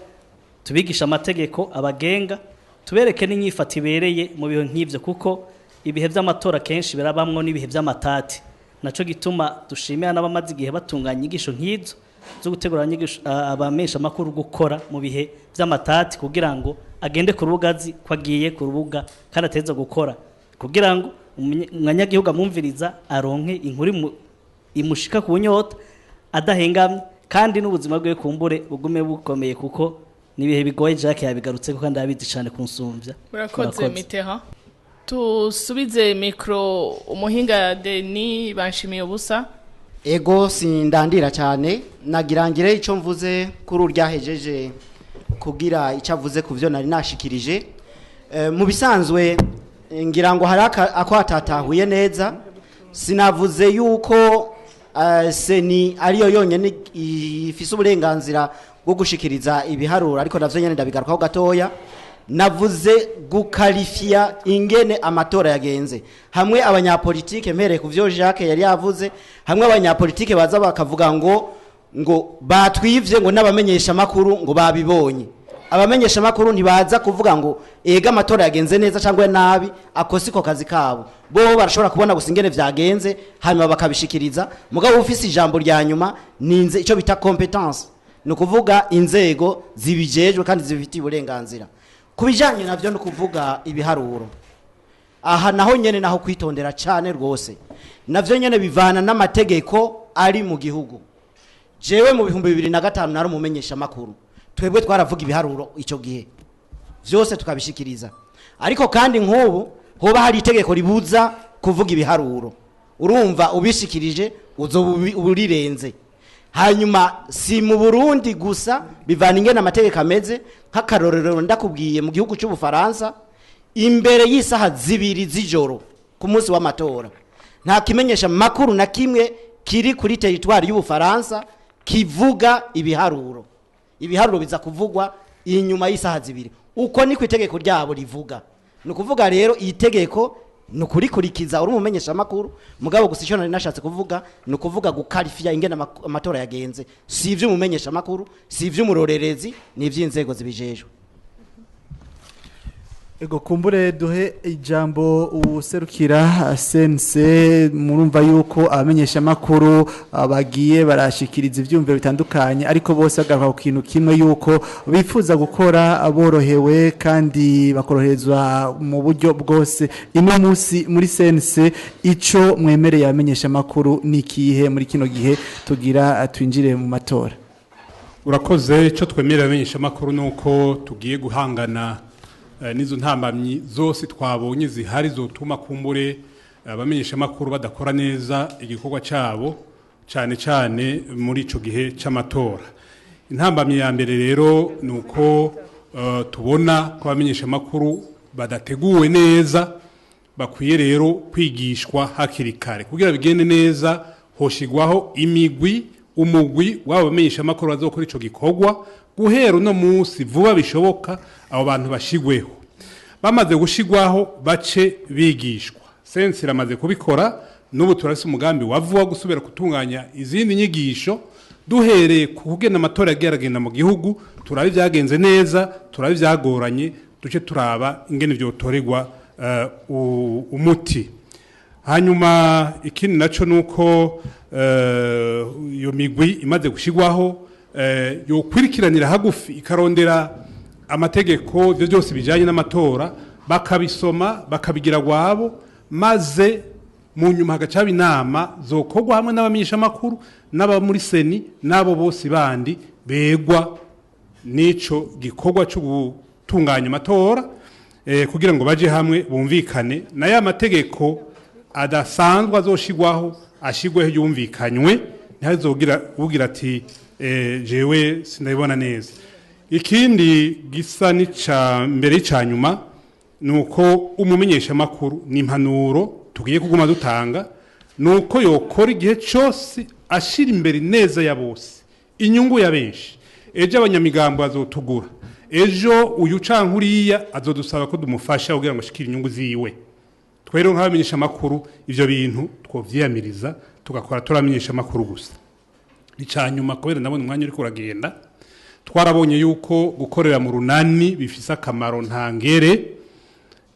tubigisha amategeko abagenga, tubereke n'inyifato ibereye mu bihe nk'ivyo, kuko ibihe vy'amatora kenshi birabamwo n'ibihe vy'amatati. Naco gituma dushimira n'abamaze igihe batunganya inyigisho nk'izo zo gutegura abamesha makuru gukora mu bihe vy'amatati, kugira ngo agende ku rubuga azi ko agiye ku rubuga kandi ateza gukora, kugira ngo umunyagihugu amwumviriza aronke inkuru imushika ku nyota adahengamye, kandi n'ubuzima bwe kumbure bugume bukomeye, kuko nibihe bigoye. Jacques yabigarutse ko kandi abizi cyane kunsumvya. Murakoze Mitera. Tusubize micro umuhinga Denis Banshimiye ubusa. Ego sindandira cyane, nagirangire ico mvuze kuri uryahejeje kugira icyo avuze ku byo nari nashikirije. Mu bisanzwe ngira ngo hari ako atatahuye neza. Sinavuze yuko seni ariyo yonyene ifise uburenganzira bwo gushikiriza ibiharuro, ariko navyo nyene ndabigarukaho gatoya. Navuze gukalifia ingene amatora yagenze, hamwe abanyapolitike mpereye ku vyo Jacques yari yavuze, hamwe abanyapolitike baza bakavuga ngo batwivye, ngo n'abamenyesha makuru ngo babibonye. Abamenyesha makuru ntibaza kuvuga ngo ega amatora yagenze neza cyangwa nabi, ako siko kazi kabo. Bo barashobora kubona gusa ingene vyagenze hanyuma bakabishikiriza. Mugabo ufise ijambo rya nyuma ninze ico bita competence, ni ukuvuga inzego zibijejwe kandi zibifitiye uburenganzira kubijanye navyo, no kuvuga ibiharuro. Aha naho nyene naho kwitondera cyane rwose, navyo nyene bivana n'amategeko ari mu gihugu. Jewe mu 2005 nari umumenyesha makuru, twebwe twaravuga ibiharuro ico gihe vyose tukabishikiriza. Ariko kandi nk'ubu hoba hari itegeko ribuza kuvuga ibiharuro, urumva ubishikirije uzoba urirenze. Hanyuma si mu Burundi gusa, bivana ingene amategeko ameze. Nk'akarorero ndakubwiye, mu gihugu cy'Ubufaransa imbere y'isaha 2 z'ijoro ku munsi w'amatora, nta kimenyesha makuru na kimwe kiri kuri territoire y'Ubufaransa kivuga ibiharuro. Ibiharuro biza kuvugwa inyuma y'isaha 2, uko niko itegeko ryabo rivuga. Ni ukuvuga rero iyi tegeko ni ukurikurikiza uri umumenyesha makuru. Mugabo gusa icyo nari nashatse kuvuga ni ukuvuga gukarifiya ingene amatora yagenze, si ivy'umumenyesha makuru, si ivy'umurorerezi, ni ivy'inzego zibijejwe. Ego, kumbure duhe ijambo userukira CNC. Murumva yuko abamenyesha makuru bagiye barashikiriza ivyumviro bitandukanye, ariko bose bagaruka ku kintu kimwe, yuko bifuza gukora borohewe kandi bakoroherezwa mu buryo bwose. Ino munsi muri CNC ico mwemereye abamenyesha makuru ni ikihe muri kino gihe tugira twinjire mu matora? Urakoze. Icyo twemerera abamenyesha makuru ni uko tugiye guhangana n'izo ntambamyi zose twabonye zihari zotuma kumbure abamenyesha makuru badakora neza igikorwa cyabo, cyane cyane muri ico gihe c'amatora. Intambamyi ya mbere rero ni uko tubona ko abamenyesha makuru badateguwe neza. Bakwiye rero kwigishwa hakiri kare kugira bigende neza. Hoshigwaho imigwi, umugwi w'abo bamenyesha makuru bazokora ico gikorwa guhera uno munsi vuba bishoboka. Abo bantu bashigweho, bamaze gushigwaho bace bigishwa. CNC iramaze kubikora, n'ubu turafise umugambi wa vuba gusubira gutunganya izindi nyigisho duhereye ku kugena amatora yagiye aragenda mu gihugu, turaba ibyagenze neza, turaba ibyagoranye, duce turaba ingene vyotorerwa umuti. Hanyuma ikindi naco nuko iyo migwi imaze gushigwaho yokwirikiranira hagufi, ikarondera amategeko, ivyo byose bijanye n'amatora, bakabisoma, bakabigira gwabo, maze mu nyuma hagacaba inama zokorwa hamwe n'abamenyesha makuru n'aba muri CENI n'abo bose bandi begwa n'ico gikorwa cyo gutunganya amatora, kugira ngo baje hamwe bumvikane na ya mategeko adasanzwe azoshigwaho, ashigweho yumvikanywe, ntihazogira ugira ati jewe sindabibona neza. Ikindi gisa n'ica mbere cya nyuma ni uko umumenyeshamakuru ni impanuro tugiye kuguma dutanga, ni uko yokora igihe cyose ashyira imbere neza ya bose, inyungu ya benshi. Ejo abanyamigambo azotugura, ejo uyu canke uriya azodusaba ko dumufasha kugira ngo ashikire inyungu ziwe. Twero nk'abamenyesha amakuru ivyo bintu twovyiyamiriza, tugakora turamenyesha amakuru gusa. Icanyuma, kubera ndabona umwanya uriko uragenda, twarabonye yuko gukorera mu runani bifise akamaro ntangere.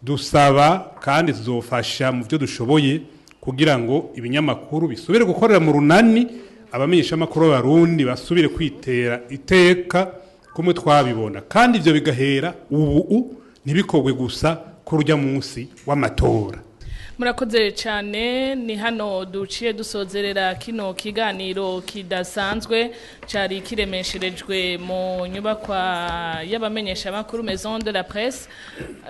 Dusaba kandi tuzofasha mu byo dushoboye kugira ngo ibinyamakuru bisubire gukorera mu runani, abamenyesha amakuru b'Abarundi basubire kwitera iteka kumwe twabibona, kandi ivyo bigahera ubu, ntibikogwe gusa ko rujya munsi w'amatora. Murakoze cyane. Ni hano duciye dusozerera kino kiganiro kidasanzwe cyari kiremesherejwe mu nyubakwa y'abamenyeshamakuru, Maison de la Presse.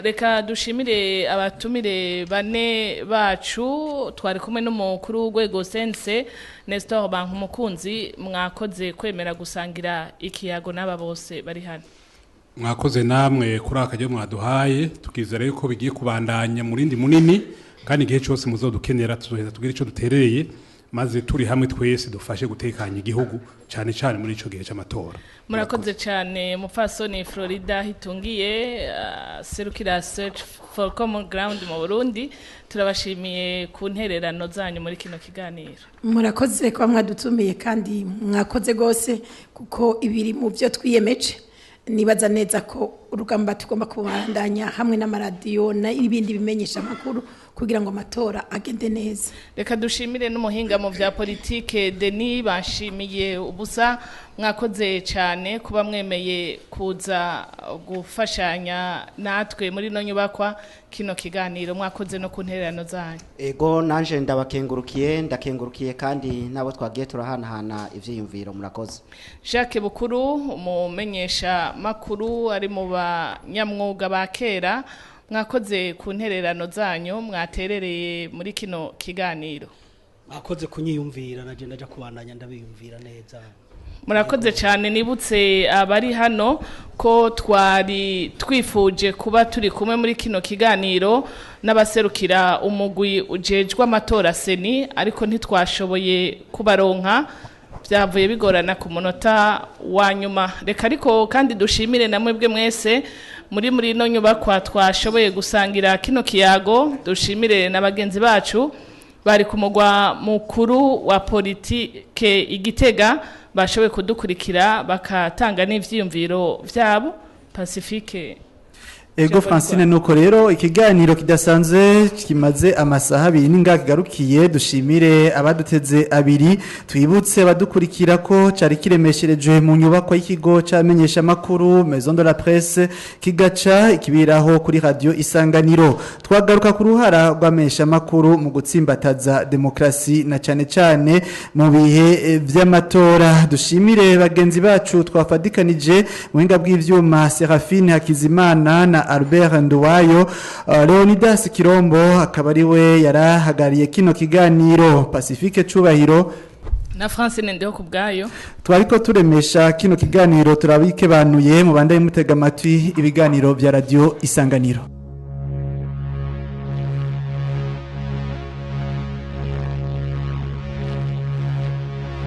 Reka dushimire abatumire bane bacu. Twari kumwe n'umukuru w'urwego CNC, Nestor Bankumukunzi. Mwakoze kwemera gusangira ikiyago n'aba bose bari hano. Mwakoze namwe kuri aka kajya mwaduhaye. Tukizera yuko bigiye kubandanya mu rindi munini, kandi igihe cyose muzodukenera tuzoheza tugire icyo duterereye, maze turi hamwe twese dufashe gutekanya igihugu, cyane cyane muri ico gihe cy'amatora. Murakoze cyane. Mupfasoni Florida Hitungiye, serukira Search for Common Ground mu Burundi, turabashimiye ku ntererano zanyu muri kino kiganiro. Murakoze kuba mwadutumiye, kandi mwakoze rwose, kuko ibiri mu byo twiyemeje. Nibaza neza ko urugamba tugomba kubandanya hamwe n'amaradiyo n'ibindi bimenyesha amakuru kugira ngo amatora agende neza. Reka dushimire n'umuhinga mu bya politike, Denis Bashimiye Ubusa. Mwakoze cyane kuba mwemeye kuza gufashanya natwe muri ino nyubakwa kino kiganiro. Mwakoze no ku ntererano zanyu. Ego, nanje ndabakengurukiye, ndakengurukiye kandi nabo twagiye turahanahana ivyiyumviro. Murakoze. Jacques Bukuru, umumenyesha makuru ari mu banyamwuga ba kera, mwakoze ku ntererano zanyu mwaterereye muri kino kiganiro. Mwakoze kunyiyumvira, naje ndaja kubandanya ndabiyumvira neza. Murakoze cyane. Nibutse abari hano ko twari twifuje kuba turi kumwe muri kino kiganiro n'abaserukira umugwi ujejwe amatora, CENI, ariko ntitwashoboye kubaronka, byavuye bigorana ku munota wa nyuma. Reka ariko kandi dushimire na mwebwe mwese muri ino nyubakwa twashoboye gusangira kino kiyago. Dushimire na bagenzi bacu bari ku mugwa mukuru wa politike igitega bashoboye kudukurikira bakatanga n'ivyiyumviro vyabo. Pacifique. Ego Francine, nuko rero ikiganiro kidasanzwe kimaze amasaha 2 ninga kigarukiye. Dushimire abaduteze abiri. Twibutse abadukurikira ko cari kiremesherejwe mu nyubako y'ikigo camenyesha makuru, Maison de la Presse, kigaca ikibiraho kuri Radio Isanganiro. Twagaruka ku ruhara rw'amenyesha makuru mu gutsimbataza demokrasi, na cane cane mu bihe vy'amatora. Dushimire bagenzi bacu twafadikanije mu buhinga bw'ivyuma, Serafine Hakizimana na Albert Nduwayo. Leonidas Kirombo akaba ari we yarahagariye kino kiganiro. Pacifique Cubahiro na Francine Ndeho kubwayo twariko turemesha kino kiganiro. Turabikebanuye, mu bandaye mutega amatwi ibiganiro vya Radio Isanganiro.